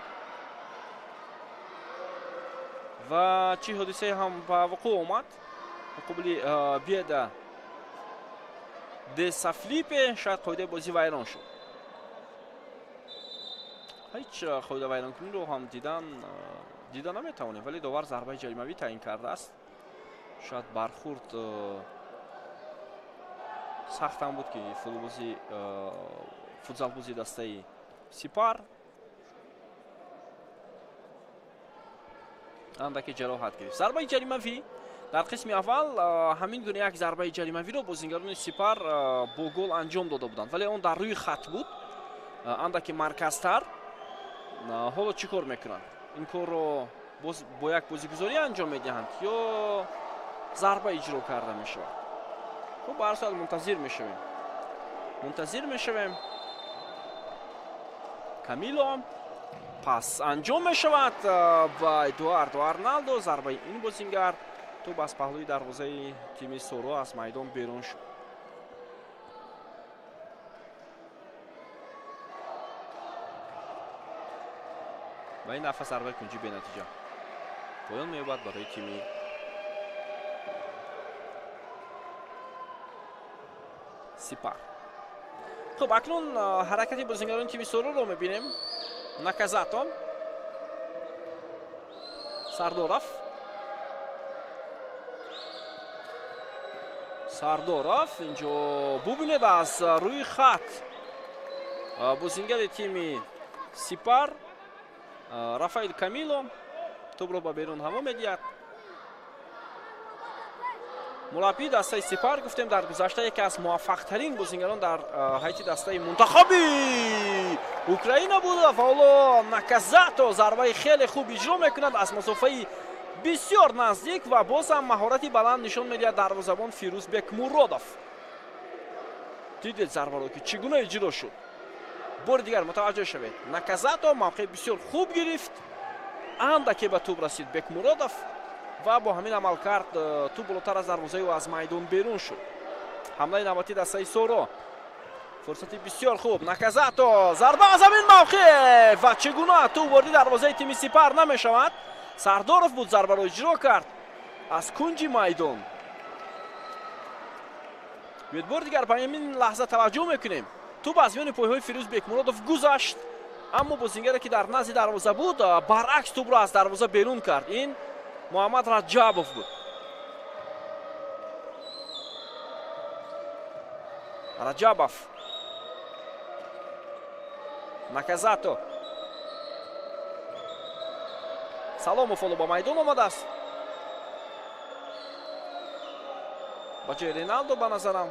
Ва чӣ ҳодисае ҳам ба вуқӯъ омад муқобили Беда Деса Филиппе, шояд қоидаи бозӣ вайрон шуд. Ҳеҷ қоида вайронкуниро ҳам дида наметавонем, вале довар зарбаи ҷаримавӣ таъин кардааст. Шояд бархурд сахт ҳам буд, ки футзалбози дастаи Сипар андаке ҷароҳат гирифт. Зарбаи ҷаримавӣ дар қисми аввал ҳамин гуна як зарбаи ҷаримавиро бозингарони Сипар бо гол анҷом дода буданд, вале он дар рӯи хат буд, андаке марказтар. Ҳоло чӣ кор мекунанд? Ин корро боз бо як бозигузорӣ анҷом медиҳанд ё зарба иҷро карда мешавад? Хуб, ба ҳар сурат мунтазир мешавем. Мунтазир мешавем. Камило пас анҷом мешавад ва Эдуардо Арналдо зарбаи ин бозингар тӯб аз паҳлӯи дарвозаи тими Соро аз майдон берун шуд. Ва ин дафъа зарбаи кунҷӣ бенатиҷа поён меёбад барои тими Сипар. Хуб, акнун ҳаракати бозингарони тими Сороро мебинем. Наказато, Сардоров, Сардоров инҷо бубинед аз рӯи хат бозингари тими Сипар Рафаэл Камило тӯбро ба берун ҳаво медиҳад. Мураббии дастаи Сипар гуфтем дар гузашта яке аз муваффақтарин бозингарон дар ҳайати дастаи мунтахаби Украина буда ва ҳоло Наказато зарбаи хеле хуб иҷро мекунад аз масофаи бисёр наздик ва боз ҳам маҳорати баланд нишон медиҳад дарвозабон Фирӯз Бекмуродов. Дидед зарбаро ки чӣ гуна иҷро шуд. Бори дигар мутаваҷҷӯҳ шавед. Наказато мавқеи бисёр хуб гирифт, андаке ба тӯб расид Бекмуродов ва бо ҳамин амал кард тӯб болотар аз дарвозаи ӯ аз майдон берун шуд. Ҳамлаи навбатии дастаи Соро. Фурсати бисёр хуб. Наказато зарба аз ҳамин мавқеъ ва чӣ гуна тӯб ворди дарвозаи тими Сипар намешавад. Сардоров буд зарбаро иҷро кард аз кунҷи майдон. Биёед бори дигар ба ҳамин лаҳза таваҷҷӯҳ мекунем. Тӯб аз миёни пойҳои Фирӯз Бекмуродов гузашт, аммо бозингаре ки дар назди дарвоза буд баръакс тӯбро аз дарвоза берун кард. Ин Муҳаммад Раҷабов буд. Раҷабов, Наказато, Саломов ҳоло ба майдон омадааст ба ҷои Реналдо ба назарам.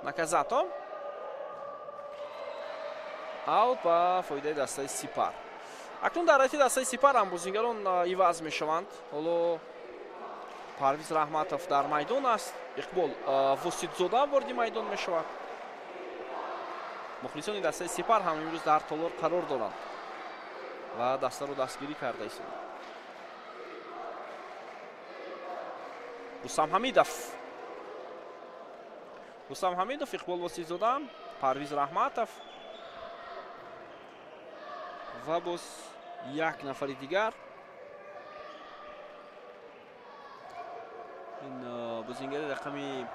Наказато аут ба фоидаи дастаи Сипар. Акнун дар ҳайати дастаи Сипар ҳам бозингарон иваз мешаванд. Ҳоло Парвиз Раҳматов дар майдон аст, Иқбол Воситзода ворди майдон мешавад. Мухлисони дастаи Сипар ҳам имрӯз дар толор қарор доранд ва дастаро дастгирӣ карда истоданд. Рустам Ҳамидов, Рустам Ҳамидов, Иқбол Воситзода, Парвиз Раҳматов ва боз як нафари дигар. Ин бозингари рақами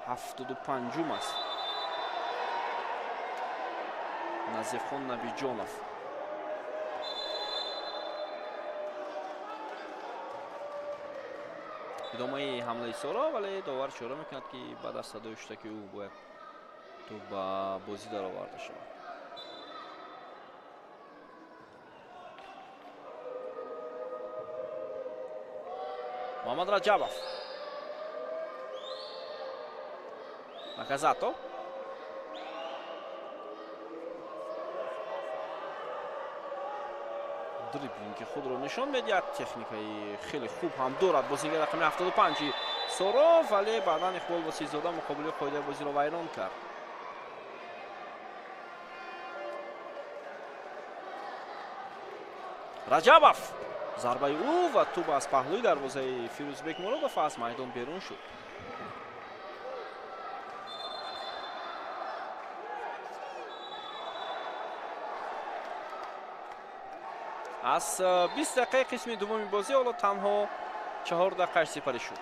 75 аст, Назифхон Набиҷонов. Идомаи ҳамлаи Соро, вале довар ишора мекунад ки баъд аз садои шутаки ӯ бояд тӯб ба бозӣ дароварда шавад. Муҳаммад Раҷабов, Наказато, дриблинги худро нишон медиҳад, техникаи хеле хуб ҳам дорад бозингар рақами 75 Соро, вале баъдан Иқбол Воситзода муқобили қоидаи бозиро вайрон кард. Раҷабов, зарбаи ӯ ва тӯб аз паҳлӯи дарвозаи Фирӯз Бекмуродов аз майдон берун шуд. Аз 20 дақиқаи қисми дуввуми бозӣ ҳоло танҳо 4 дақиқааш сипарӣ шуд.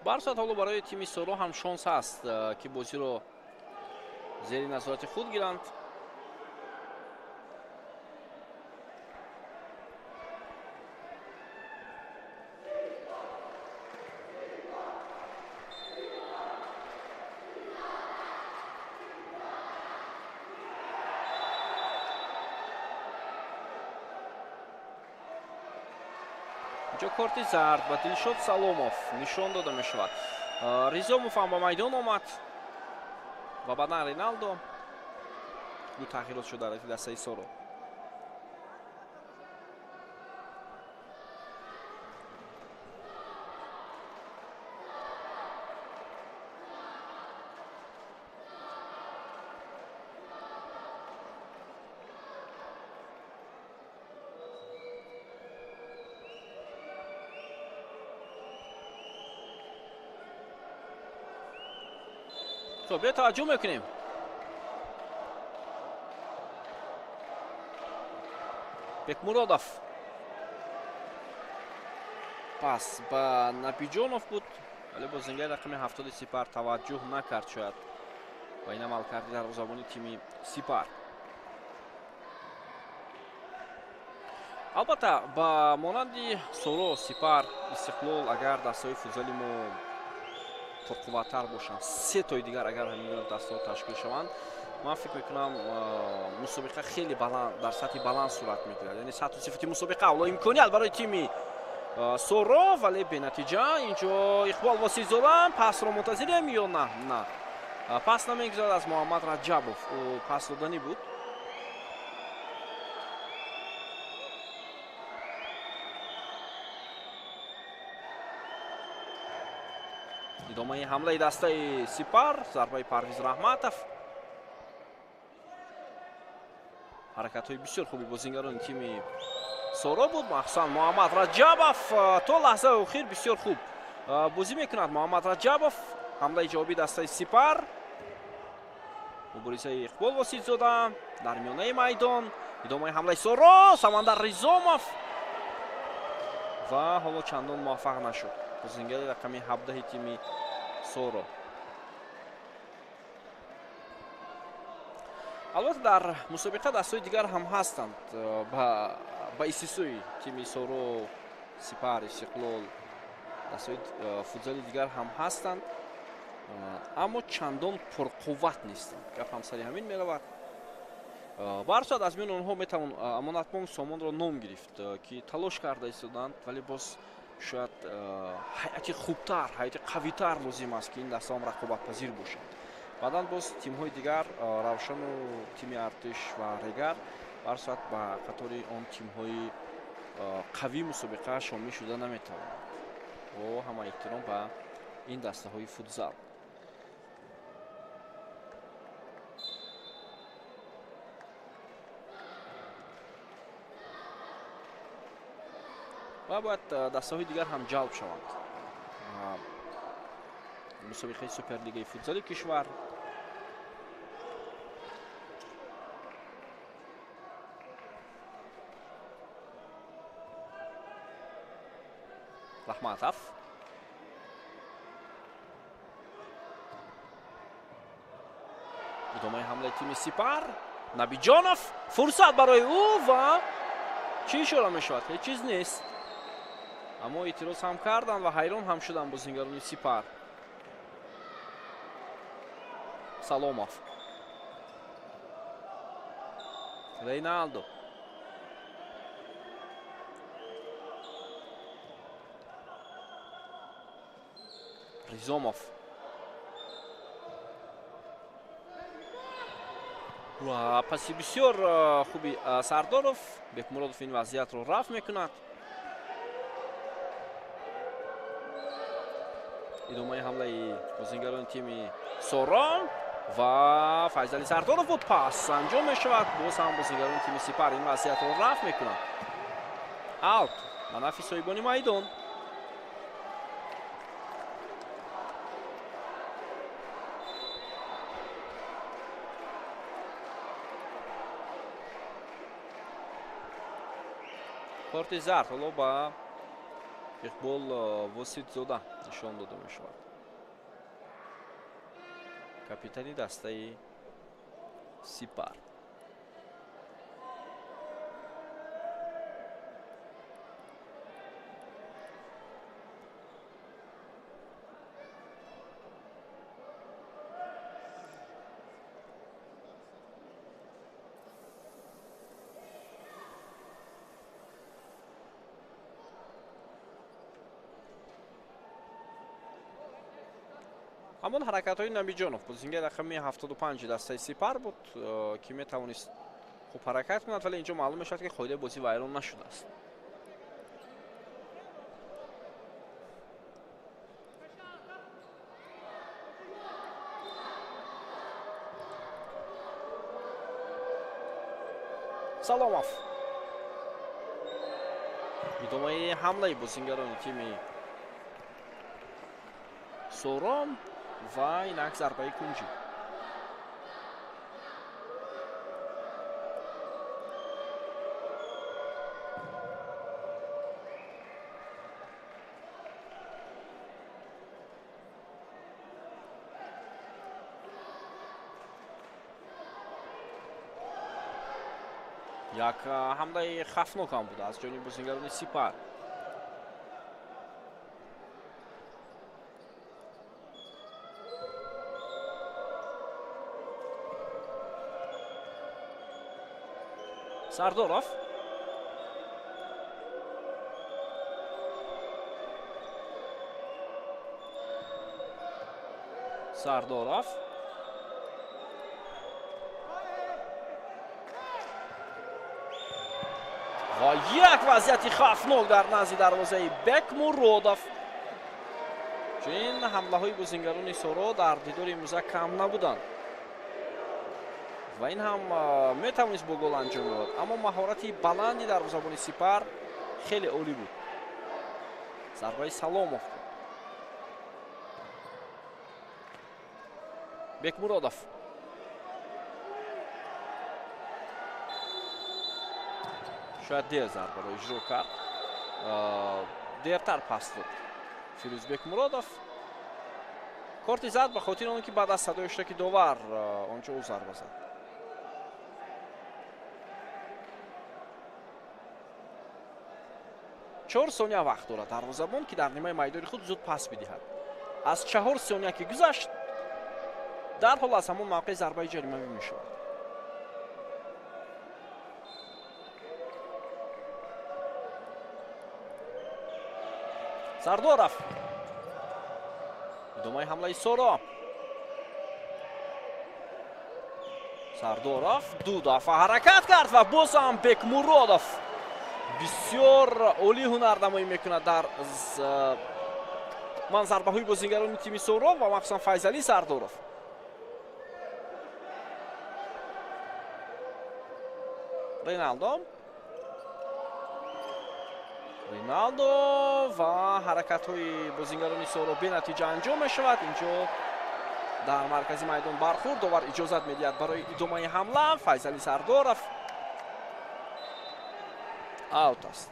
Ба ҳар сурат ҳоло барои тими Соро ҳам шонс ҳаст ки бозиро зери назорати худ гиранд. Инҷо корти зард ба Дилшод Саломов нишон дода мешавад. Ризомов ҳам ба майдон омад ва баъдан Реналдо. Ду тағйирот шуд дар ҳайати дастаи Соро. Хуб, биё таваҷҷӯҳ мекунем. Бекмуродов пас ба Набиҷонов буд, вале бозингари рақами 70 Сипар таваҷҷӯҳ накард шояд ва ин амалкарди дарвозабони тими Сипар. Албатта, ба монанди Соро, Сипар, Истиқлол агар дастаҳои футзали мо пурқувваттар бошанд, се тои дигар агар ҳамин гуна дастаҳо ташкил шаванд, ман фикр мекунам мусобиқа хеле баланд, дар сатҳи баланд сурат мегирад. Яъне сатҳу сифати мусобиқа авло имконият барои тими Соро, вале бенатиҷа. Инҷо Иқбол Восизода пасро мунтазирем ё на? На, пас намегузарад аз Муҳаммад Раҷабов. Ӯ пас доданӣ буд. Идомаи ҳамлаи дастаи Сипар, зарбаи Парвиз Раҳматов. Ҳаракатҳои бисёр хуби бозингарони тими Соро буд, махсусан Муҳаммад Раҷабов то лаҳзаи охир бисёр хуб бозӣ мекунад. Муҳаммад Раҷабов, ҳамлаи ҷавобии дастаи Сипар. Муборизаи Иқбол Воситзода дар миёнаи майдон. Идомаи ҳамлаи Соро, Самандар Ризомов ва ҳоло чандон муваффақ нашуд бозингари рақами 17 тими Соро. Албатта, дар мусобиқа дастҳои дигар ҳам ҳастанд ба истиснои тими Соро, Сипар, Истиқлол, дастҳои футзали дигар ҳам ҳастанд, аммо чандон пурқувват нестанд. Гап ҳам сари ҳамин меравад. Ба ҳар сурат, аз миёни онҳо метавон Амонатбонк Сомонро ном гирифт, ки талош карда истоданд, вале боз шояд ҳайати хубтар, ҳайати қавитар лозим аст, ки ин дастаҳам рақобатпазир бошад. Баъдан боз тимҳои дигар, Равшану тими Артиш ва Регар, ба ҳар сурат ба қатори он тимҳои қавии мусобиқа шомил шуда наметавонанд. Бо ҳама эҳтиром ба ин дастаҳои футзал. Ва бояд дастаҳои дигар ҳам ҷалб шаванд. Мусобиқаи Суперлигаи футзали кишвар. Раҳматов. Идомаи ҳамлаи тими Сипар. Набиҷонов. Фурсат барои ӯ ва чӣ ишора мешавад? Ҳеҷ чиз нест. Аммо эътироз ҳам карданд ва ҳайрон ҳам шуданд бозингарони Сипар. Саломов. Рейналдо. Ризомов. Ва паси бисёр хуби Сардоров. Бекмуродов ин вазъиятро рафт мекунад. Идомаи ҳамлаи бозингарони тими Соро ва Файзали Сардоров буд. Пас анҷом мешавад. Боз ҳам бозингарони тими Сипар ин вазъиятро рафт мекунанд. Аут ба нафи соҳибони майдон. Корти зард ҳоло ба Иқбол Воситзода нишон дода мешавад. Капитани дастаи Сипар. Ҳамон ҳаракатҳои Набиҷонов бозингари рақами 75 дастаи Сипар буд, ки метавонист хуб ҳаракат кунад, вале инҷо маълум мешавад, ки қоидаи бозӣ вайрон нашудааст. Саломов. Идомаи ҳамлаи бозингарони тими Сором ва инак зарбаи кунҷӣ. Як ҳамлаи хафнок ҳам буда аз ҷониби бозингарони Сипар. Сардоров. Сардоров. Ва як вазъияти хафнок дар назди дарвозаи Бекмуродов. Чунин ҳамлаҳои бозингарони Соро дар дидори имрӯза кам набуданд. Ва ин ҳам метавонист бо гол анҷом ёбад, аммо маҳорати баланди дарвозабони Сипар хеле олӣ буд. Зарбаи Саломов буд. Бекмуродов. Шояд дер зарбаро иҷро кард, дертар пас дод Фирӯз Бекмуродов. Корти зад ба хотири он ки баъд аз садои иштироки довар онҷо ӯ зарба зад. Чор сония вақт дорад дарвозабон, ки дар нимаи майдони худ зуд пас бидиҳад. Аз 4 сония ки гузашт, дарҳол аз ҳамон мавқеъ зарбаи ҷаримавӣ мешавад. Сардоров. Идомаи ҳамлаи Соро. Сардоров ду дафъа ҳаракат кард ва боз ҳам Бекмуродов бисёр олӣ ҳунарнамоӣ мекунад дар ман зарбаҳои бозингарони тими Соро ва махсусан Файзалӣ Сардоров. Риналдо ва ҳаракатҳои бозингарони Соро бенатиҷа анҷом мешавад. Инҷо дар маркази майдон бархӯрд, довар иҷозат медиҳад барои идомаи ҳамла. Файзалӣ Сардоров аут аст.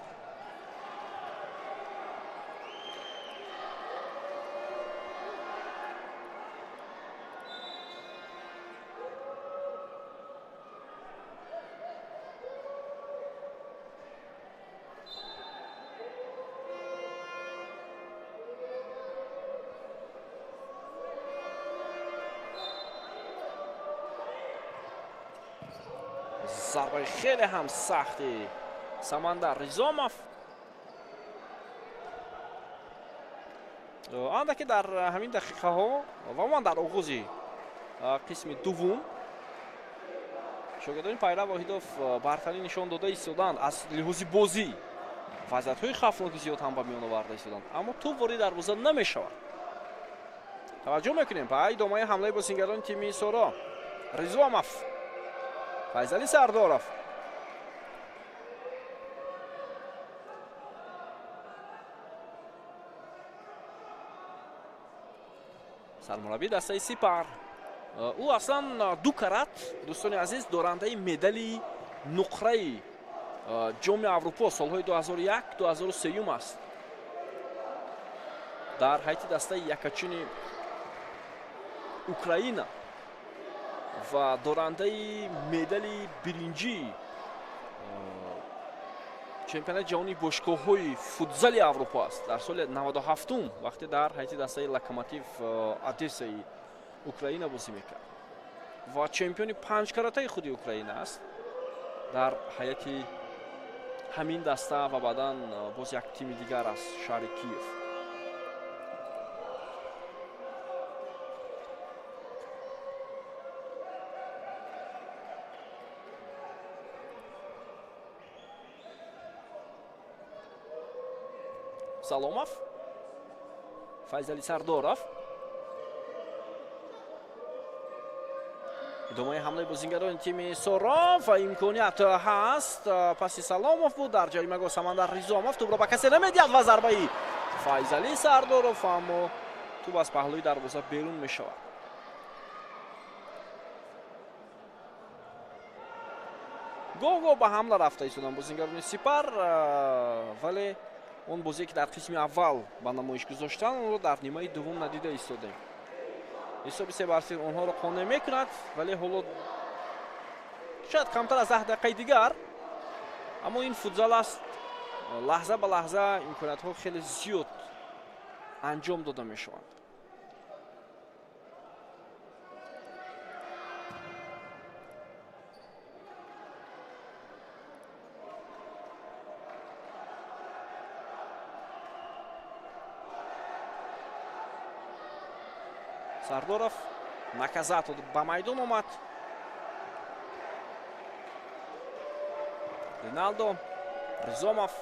Зарбаи хеле ҳам сахти Самандар Ризомов. Андаке дар ҳамин дақиқаҳо ва умуман дар оғози қисми дуввум шогирдони Пайрав Воҳидов бартарӣ нишон дода истоданд аз лиҳози бозӣ. Вазъиятҳои хавфноки зиёд ҳам ба миён оварда истоданд, аммо тӯб ворид дарвоза намешавад. Таваҷҷӯҳ мекунем ба идомаи ҳамлаи бозингарони тими Соро. Ризомов, Файзалӣ Сардоров. Сармураббии дастаи Сипар. Ӯ аслан ду карат, дӯстони азиз, дорандаи медали нуқраи ҷоми Аврупо солҳои 2001-2003 аст. Дар ҳайати дастаи якачини Украина ва дорандаи медали биринҷии чемпионати ҷаҳонии бошгоҳҳои футзали Аврупо аст. Дар соли 97 вақте дар ҳайати дастаи Локомотив Одессаи Украина бозӣ мекард ва чемпиони панҷкаратаи худи Украина аст. Дар ҳайати ҳамин даста ва баъдан боз як тими дигар аз шаҳри Киев. Саломов, Файзали Сардоров. Идомаи ҳамлаи бозингарони тими Соро ва имконият ҳаст. Паси Саломов буд дар ҷаримагоҳ Самандар Ризомов тӯбро ба касе намедиҳад ва зарбаи Файзали Сардоров, аммо тӯб аз паҳлӯи дарвоза берун мешавад. Гоҳ-гоҳ ба ҳамла рафта истоданд бозингарони Сипар, вале он бозие ки дар қисми аввал ба намоиш гузоштанд, онро дар нимаи дуввум надида истодем. Ҳисоби 3-0 онҳоро қонеъ мекунад, вале ҳоло шояд камтар аз 10 дақиқаи дигар, аммо ин футзал аст, лаҳза ба лаҳза имкониятҳо хеле зиёд анҷом дода мешаванд. Сардоров, Наказато ба майдон омад. Риналдо, Ризомов.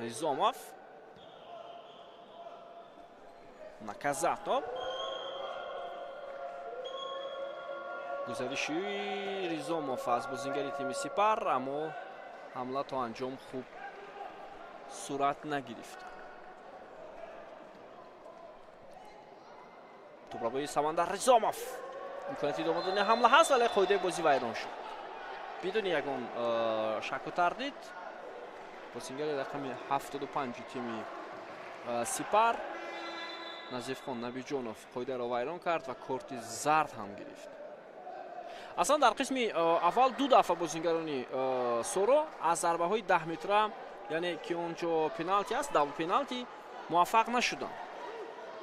Ризомов. Наказато. Гузариши Ризомов аз бозингари тими Сипар, аммо ҳамла то анҷом хуб сурат нагирифт. Тӯбрабои Самандар Ризомов. Имконияти идома додани ҳамла ҳаст, вале қоидаи бозӣ вайрон шуд. Бидуни ягон шаку тардид, бозингари рақами 75 тими Сипар Назифхон Набиҷонов қоидаро вайрон кард ва корти зард ҳам гирифт. Аслан дар қисми аввал ду дафъа бозингарони Соро аз зарбаҳои 10 метра, яъне ки он ҷо пеналти аст, дабл пеналти, муваффақ нашуданд.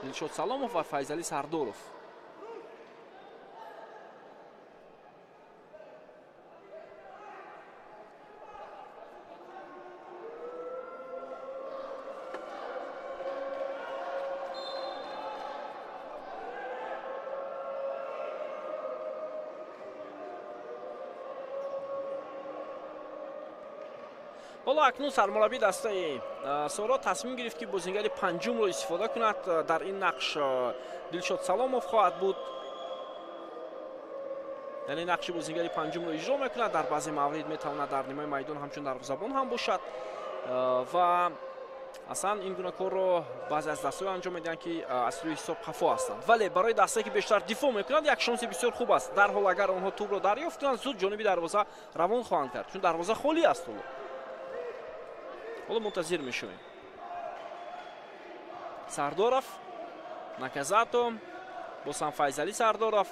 Дилшод Саломов ва Файзали Сардоров. Ҳоло акнун сармураббии дастаи Соро тасмим гирифт, ки бозингари панҷумро истифода кунад. Дар ин нақш Дилшод Саломов хоҳад буд. Яъне нақши бозингари панҷумро иҷро мекунад. Дар баъзе маврид метавонад дар нимаи майдон ҳамчун дарвозабон ҳам бошад ва аслан ин гуна корро баъзе аз дастаҳо анҷом медиҳанд, ки аз рӯи ҳисоб қафо ҳастанд. Вале барои дастае, ки бештар дифоъ мекунанд, як шонси бисёр хуб аст. Дар ҳол агар онҳо тӯбро дарёфт кунанд, зуд ҷониби дарвоза равон хоҳанд кард, чун дарвоза холӣ аст. Ҳоло мунтазир мешавем. Сардоров, Наказато, боз ҳам Файзали Сардоров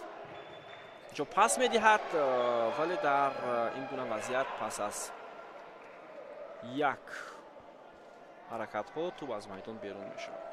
ҷо пас медиҳад, вале дар ин гуна вазъият пас аз як ҳаракатҳо тӯб аз майдон берун мешавад.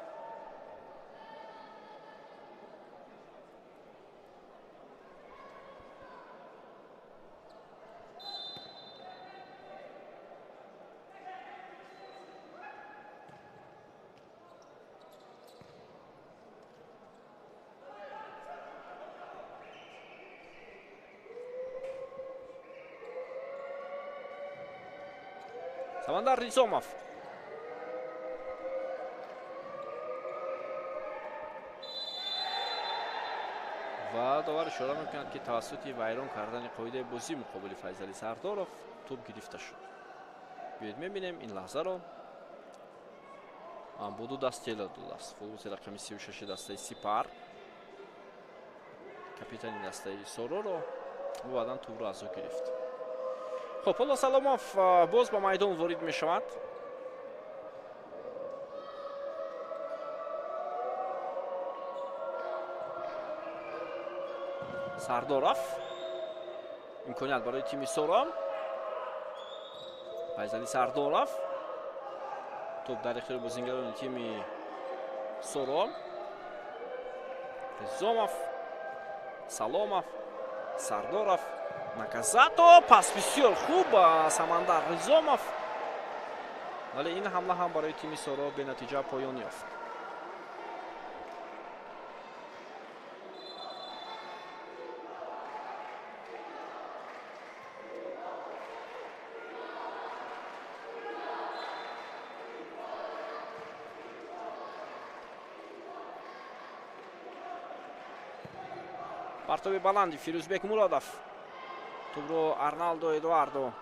Самандар Ризомов. Ва довар ишора мекунад, ки тавассути вайрон кардани қоидаи бозӣ муқобили Файзали Сардоров тӯб гирифта шуд. Биёед мебинем ин лаҳзаро. Бо ду даст тела додааст. Футболисти рақами 36 дастаи Сипар, капитани дастаи Сороро, ӯ баъдан тӯбро аз ӯ гирифт. Хуб, ҳоло Саломов боз ба майдон ворид мешавад. Сардоров. Имконият барои тими Соро. Файзали Сардоров. Тӯб дар ихтиёри бозингарони тими Соро. Ризомов, Саломов, Сардоров, Наказато. Пас бисёр хуб Самандар Ризомов. Вале ин ҳамла ҳам барои тими Соро бенатиҷа поён ёфт. Партоби баланди Фирӯзбек Муродов. Тӯбро Арналдо Эдуардо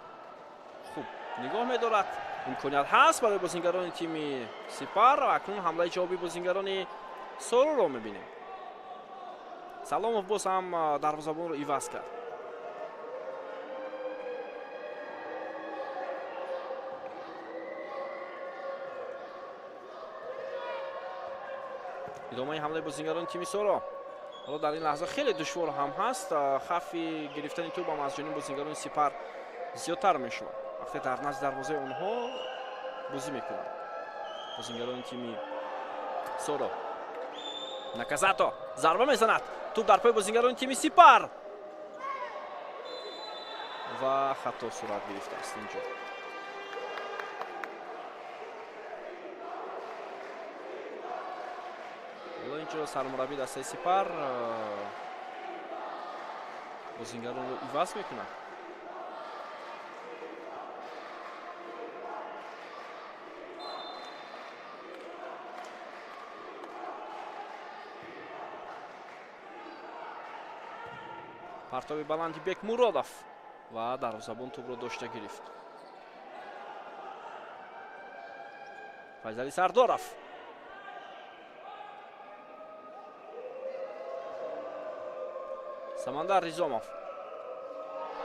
хуб нигоҳ медорад. Имконият ҳаст барои бозингарони тими Сипар. Акнун ҳамлаи ҷавобии бозингарони Сороро мебинем. Саломов боз ҳам дарвозабонро иваз кард. Идомаи ҳамлаи бозингарони тими Соро. Ҳоло дар ин лаҳза хеле душвор ҳам ҳаст. Хавфи гирифтани тӯб ҳам аз ҷониби бозингарони Сипар зиёдтар мешавад. Вақте дар назди дарвозаи онҳо бозӣ мекунанд бозингарони тими Соро. Наказато зарба мезанад. Тӯб дар пои бозингарони тими Сипар ва хато сурат гирифтааст инҷо. Ҳоло инҷо сармураббии дастаи Сипар бозингаронро иваз мекунад. Партоби баланди Бекмуродов ва дарвозабон тӯбро дошта гирифт. Файзали Сардоров. Самандар Ризомов.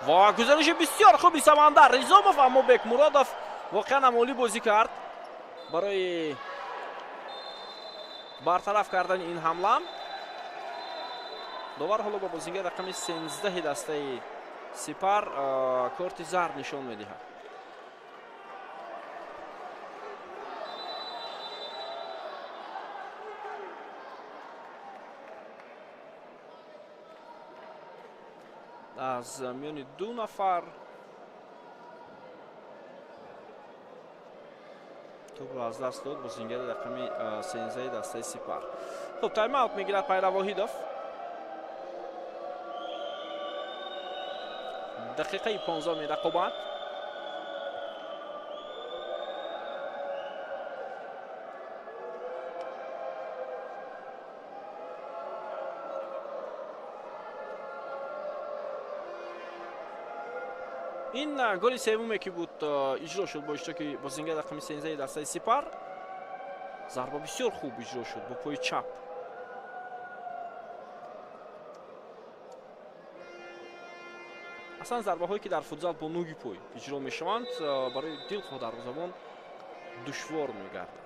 Ва гузариши бисёр хуби Самандар Ризомов, аммо Бекмуродов воқеан ҳам олӣ бозӣ кард барои бартараф кардани ин ҳамла. Довар ҳоло ба бозингар рақами 13 дастаи Сипар корти зард нишон медиҳад. Аз миёни ду нафар тӯбро аз даст дод бозингари рақами 13 дастаи Сипар. Хуб, тайм-аут мегирад Пайра Воҳидов. Дақиқаи 15 рақобат. Ин голи севуме ки буд иҷро шуд бо иштироки бозингари рақами 13 дастаи Сипар. Зарба бисёр хуб иҷро шуд бо пои чап. Аслан зарбаҳое ки дар футзал бо нуги пой иҷро мешаванд барои дилхоҳ дарвозабон душвор мегардад.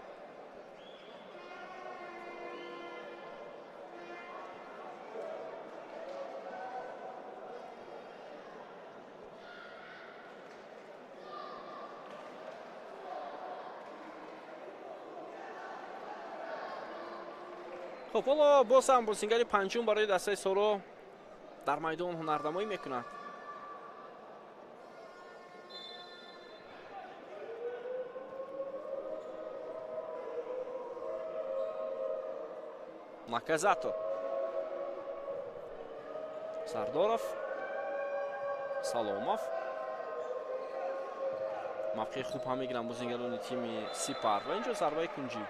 Хуб, ҳоло боз ҳам бозингари панҷум барои дастаи Соро дар майдон ҳунарнамоӣ мекунад. Наказато. Сардоров. Саломов. Мавқеи хуб ҳам мегиранд бозингарони тими Сипар ва инҷо зарбаи кунҷӣ.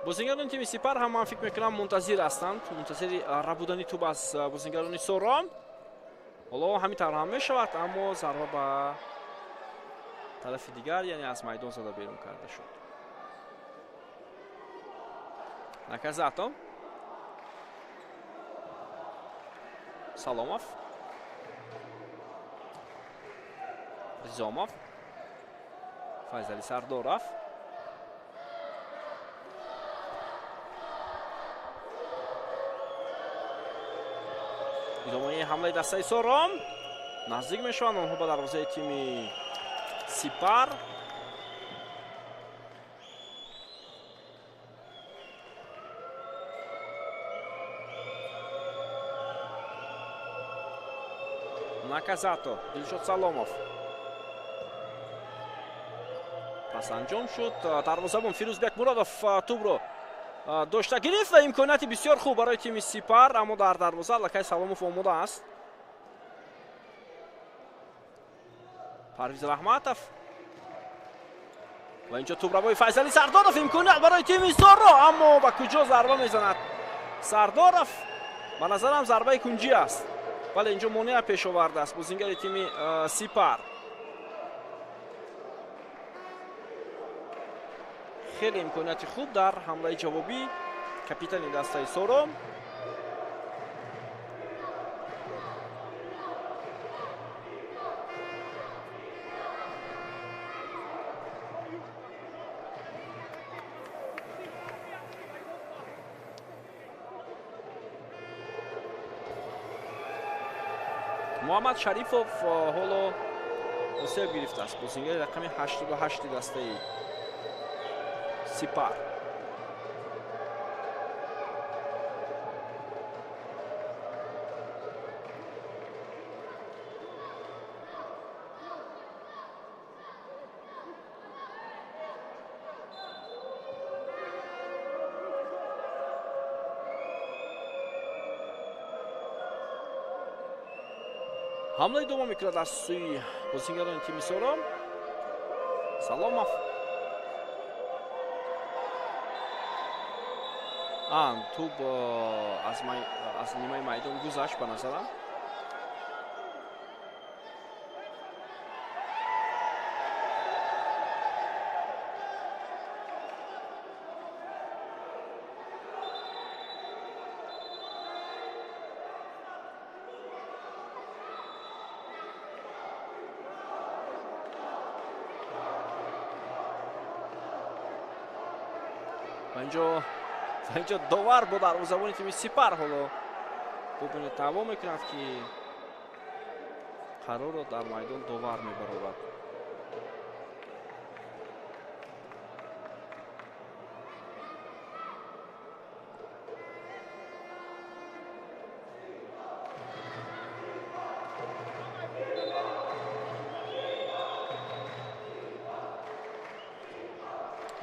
Бозингарони тими Сипар ҳам ман фикр мекунам мунтазир ҳастанд, мунтазири рабудани тӯб аз бозингарони Соро. Ҳоло ҳамин тавр ҳам мешавад, аммо зарба ба тарафи дигар, яъне аз майдон зада берун карда шуд. Наказато. Саломов. Ризомов. Файзали Сардоров. Идомаи ҳамлаи дастаи Сором. Наздик мешаванд онҳо ба дарвозаи тими Сипар. Наказато. Дилшод Саломов. Пас анҷом шуд. Дарвозабон Фирӯзбек Муродов тӯбро дошта гирифт ва имконияти бисёр хуб барои тими Сипар, аммо дар дарвоза аллакай Саломов омода аст. Парвиз Раҳматов ва инҷо тӯбравои Файзали Сардоров, имконият барои тими Соро, аммо ба куҷо зарба мезанад Сардоров? Ба назарам зарбаи кунҷӣ аст. Бале, инҷо монеа пеш овардааст бозингари тими Сипар. Хеле имконияти хуб дар ҳамлаи ҷавобӣ капитани дастаи Соро. Муҳаммад Шарифов ҳоло осеб гирифтааст, бозингари рақами 88 дастаи Сипар. Ҳамла идома мекунад аз сӯи бозингарони тими Соро. Саломов. Тӯб аз нимаи майдон гузашт ба назарам. Инҷо довар бо дарвозабони тими Сипар ҳоло бубинед даъво мекунад, ки қарорро дар майдон довар мебарорад.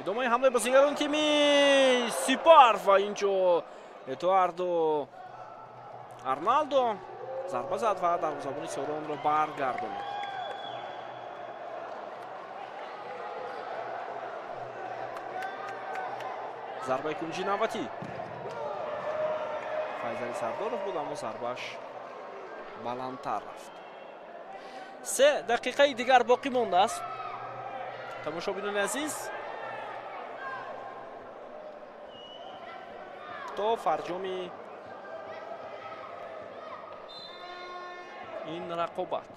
Идомаи ҳамлаи бозингарон тими Сипар ва инҷо Эдуардо Арналдо зарба зад ва дарвозабони Соро онро баргардонид. Зарбаи кунҷи навбатӣ Файзали Сардоров буд, аммо зарбааш баландтар рафт. 3 дақиқаи дигар боқӣ мондааст. Тамошобинони азиз, то фарҷоми ин рақобат.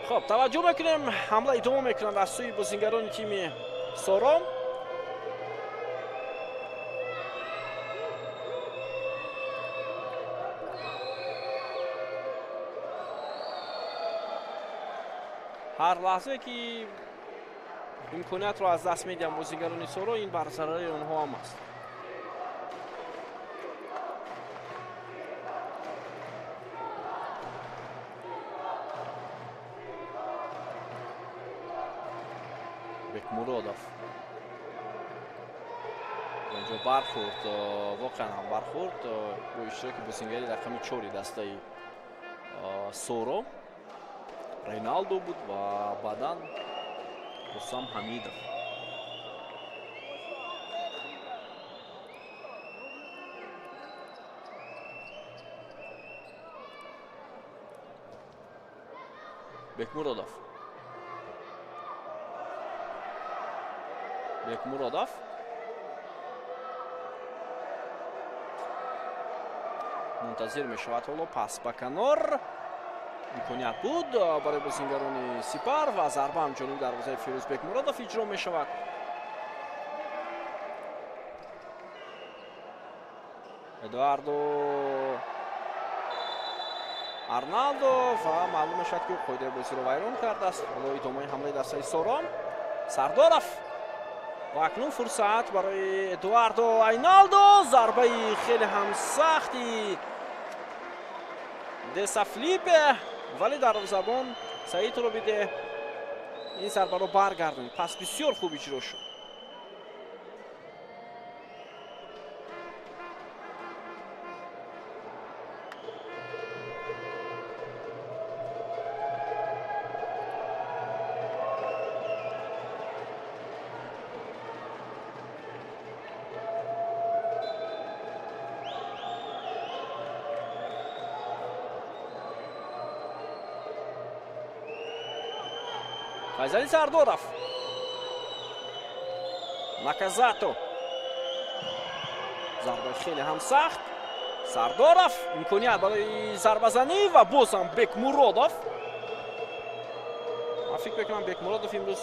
Хоб, таваҷҷӯҳ мекунем, ҳамла идома мекунанд аз сӯи бозингарони тими Соро. Ҳар лаҳзае ки имкониятро аз даст медиҳанд бозингарони Соро, ин бар зарари онҳо ҳам аст. Бекмуродов инҷо бархӯрд, воқеан ҳам бархӯрд бо иштироки бозингари рақами 4 дастаи Соро Рейналдо буд ва баъдан Рустам Ҳамидов. Бекмуродов. Бекмуродов мунтазир мешавад ҳоло пас ба канор. Имконият буд барои бозингарони Сипар ва зарба ҳам ҷониби дарвозаи Фирӯз Бекмуродов иҷро мешавад. Эдуардо Арналдо ва маълум мешавад, ки ӯ қоидаи бозиро вайрон кардааст. Ҳоло идомаи ҳамлаи дастаи Соро. Сардоров ва акнун фурсат барои Эдуардо Айналдо. Зарбаи хеле ҳам сахти Десафлипе, вале дарвозабон Саид Робиде ин зарбаро баргардонд. Пас бисёр хуб иҷро шуд. Файзали Сардоров. Наказато. Зарбаи хеле ҳам сахт. Сардоров имконият барои зарбазанӣ ва боз ҳам Бекмуродов. Ман фикр мекунам, Бекмуродов имрӯз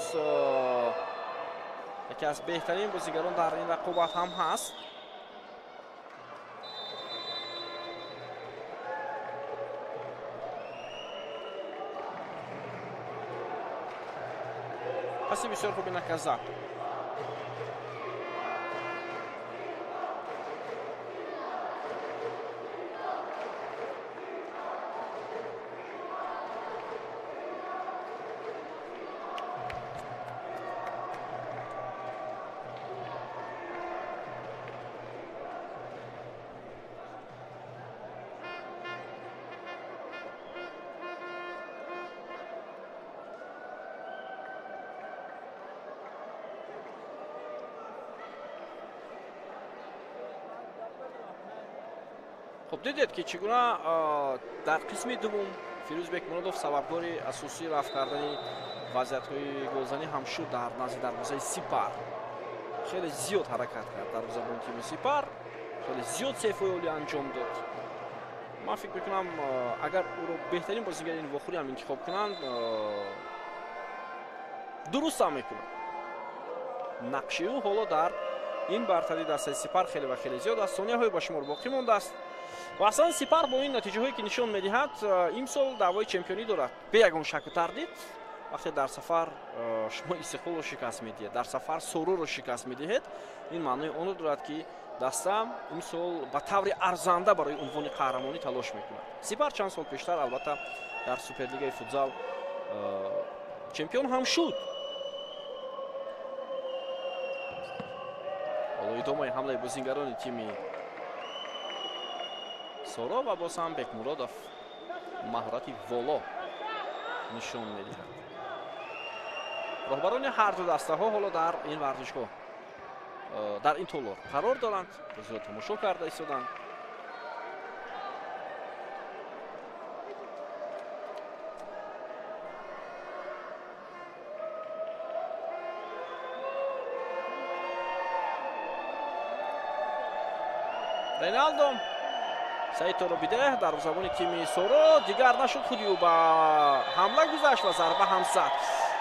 яке аз беҳтарин бозигарон дар ин рақобат ҳам ҳаст. Паси бисёр хуби Наказато. Хуб, дидед, ки чӣ гуна дар қисми дуввум Фирӯз Бекмуродов сабабгори асосии рафт кардани вазъиятҳои голзанӣ ҳам шуд дар назди дарвозаи Сипар. Хеле зиёд ҳаракат кард дарвозабони тими Сипар, хеле зиёд сейфҳои олӣ анҷом дод. Ман фикр мекунам, агар ӯро беҳтарин бозигари ин вохӯрӣ ҳам интихоб кунанд, дуруст ҳам мекунанд. Нақши ӯ ҳоло дар ин бартарии дастаи Сипар хеле ва хеле зиёд аст. Сонияҳои ба шумор боқӣ мондааст. Ва аслан Сипар бо ин натиҷаҳое, ки нишон медиҳад, имсол даъвои чемпионӣ дорад. Бе ягон шаку тардид, вақте дар сафар шумо Истиқлолро шикаст медиҳед, дар сафар Сороро шикаст медиҳед, ин маънои онро дорад, ки даста имсол ба таври арзанда барои унвони қаҳрамонӣ талош мекунад. Сипар чанд сол пештар албатта дар Суперлигаи футзал чемпион ҳам шуд. Ҳоло идомаи ҳамлаи бозингарони тими Соро ва боз ҳам Бекмуродов маҳорати воло нишон медиҳад. Роҳбарони ҳар ду дастаҳо ҳоло дар ин варзишгоҳ, дар ин толор қарор доранд, бозиро тамошо карда истоданд. Реналдо, Саид Торобиде, дарвозабони тими Соро, дигар нашуд, худи ӯ ба ҳамла гузашт ва зарба ҳам зад.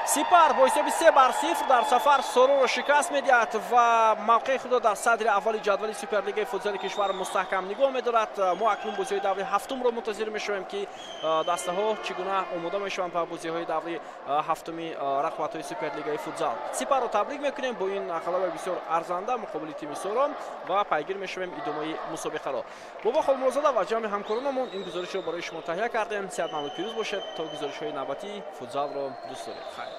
Сипар бо ҳисоби 3-0 дар сафар Сороро шикаст медиҳад ва мавқеи худро дар садри аввали ҷадвали Суперлигаи футзали кишвар мустаҳкам нигоҳ медорад. Мо акнун бозиҳои даври ҳафтумро мунтазир мешавем, ки дастаҳо чӣ гуна омода мешаванд ба бозиҳои даври ҳафтуми рақобатҳои Суперлигаи футзал. Сипарро табрик мекунем бо ин ғалабаи бисёр арзанда муқобили тими Соро ва пайгир мешавем идомаи мусобиқаро. Бобо Холмурозода ва ҷамъи ҳамкоронамон ин гузоришро барои шумо таҳия кардем. Сеҳатманду пирӯз бошед то гузоришҳои навбатии футзалро дӯст доред. Хайр.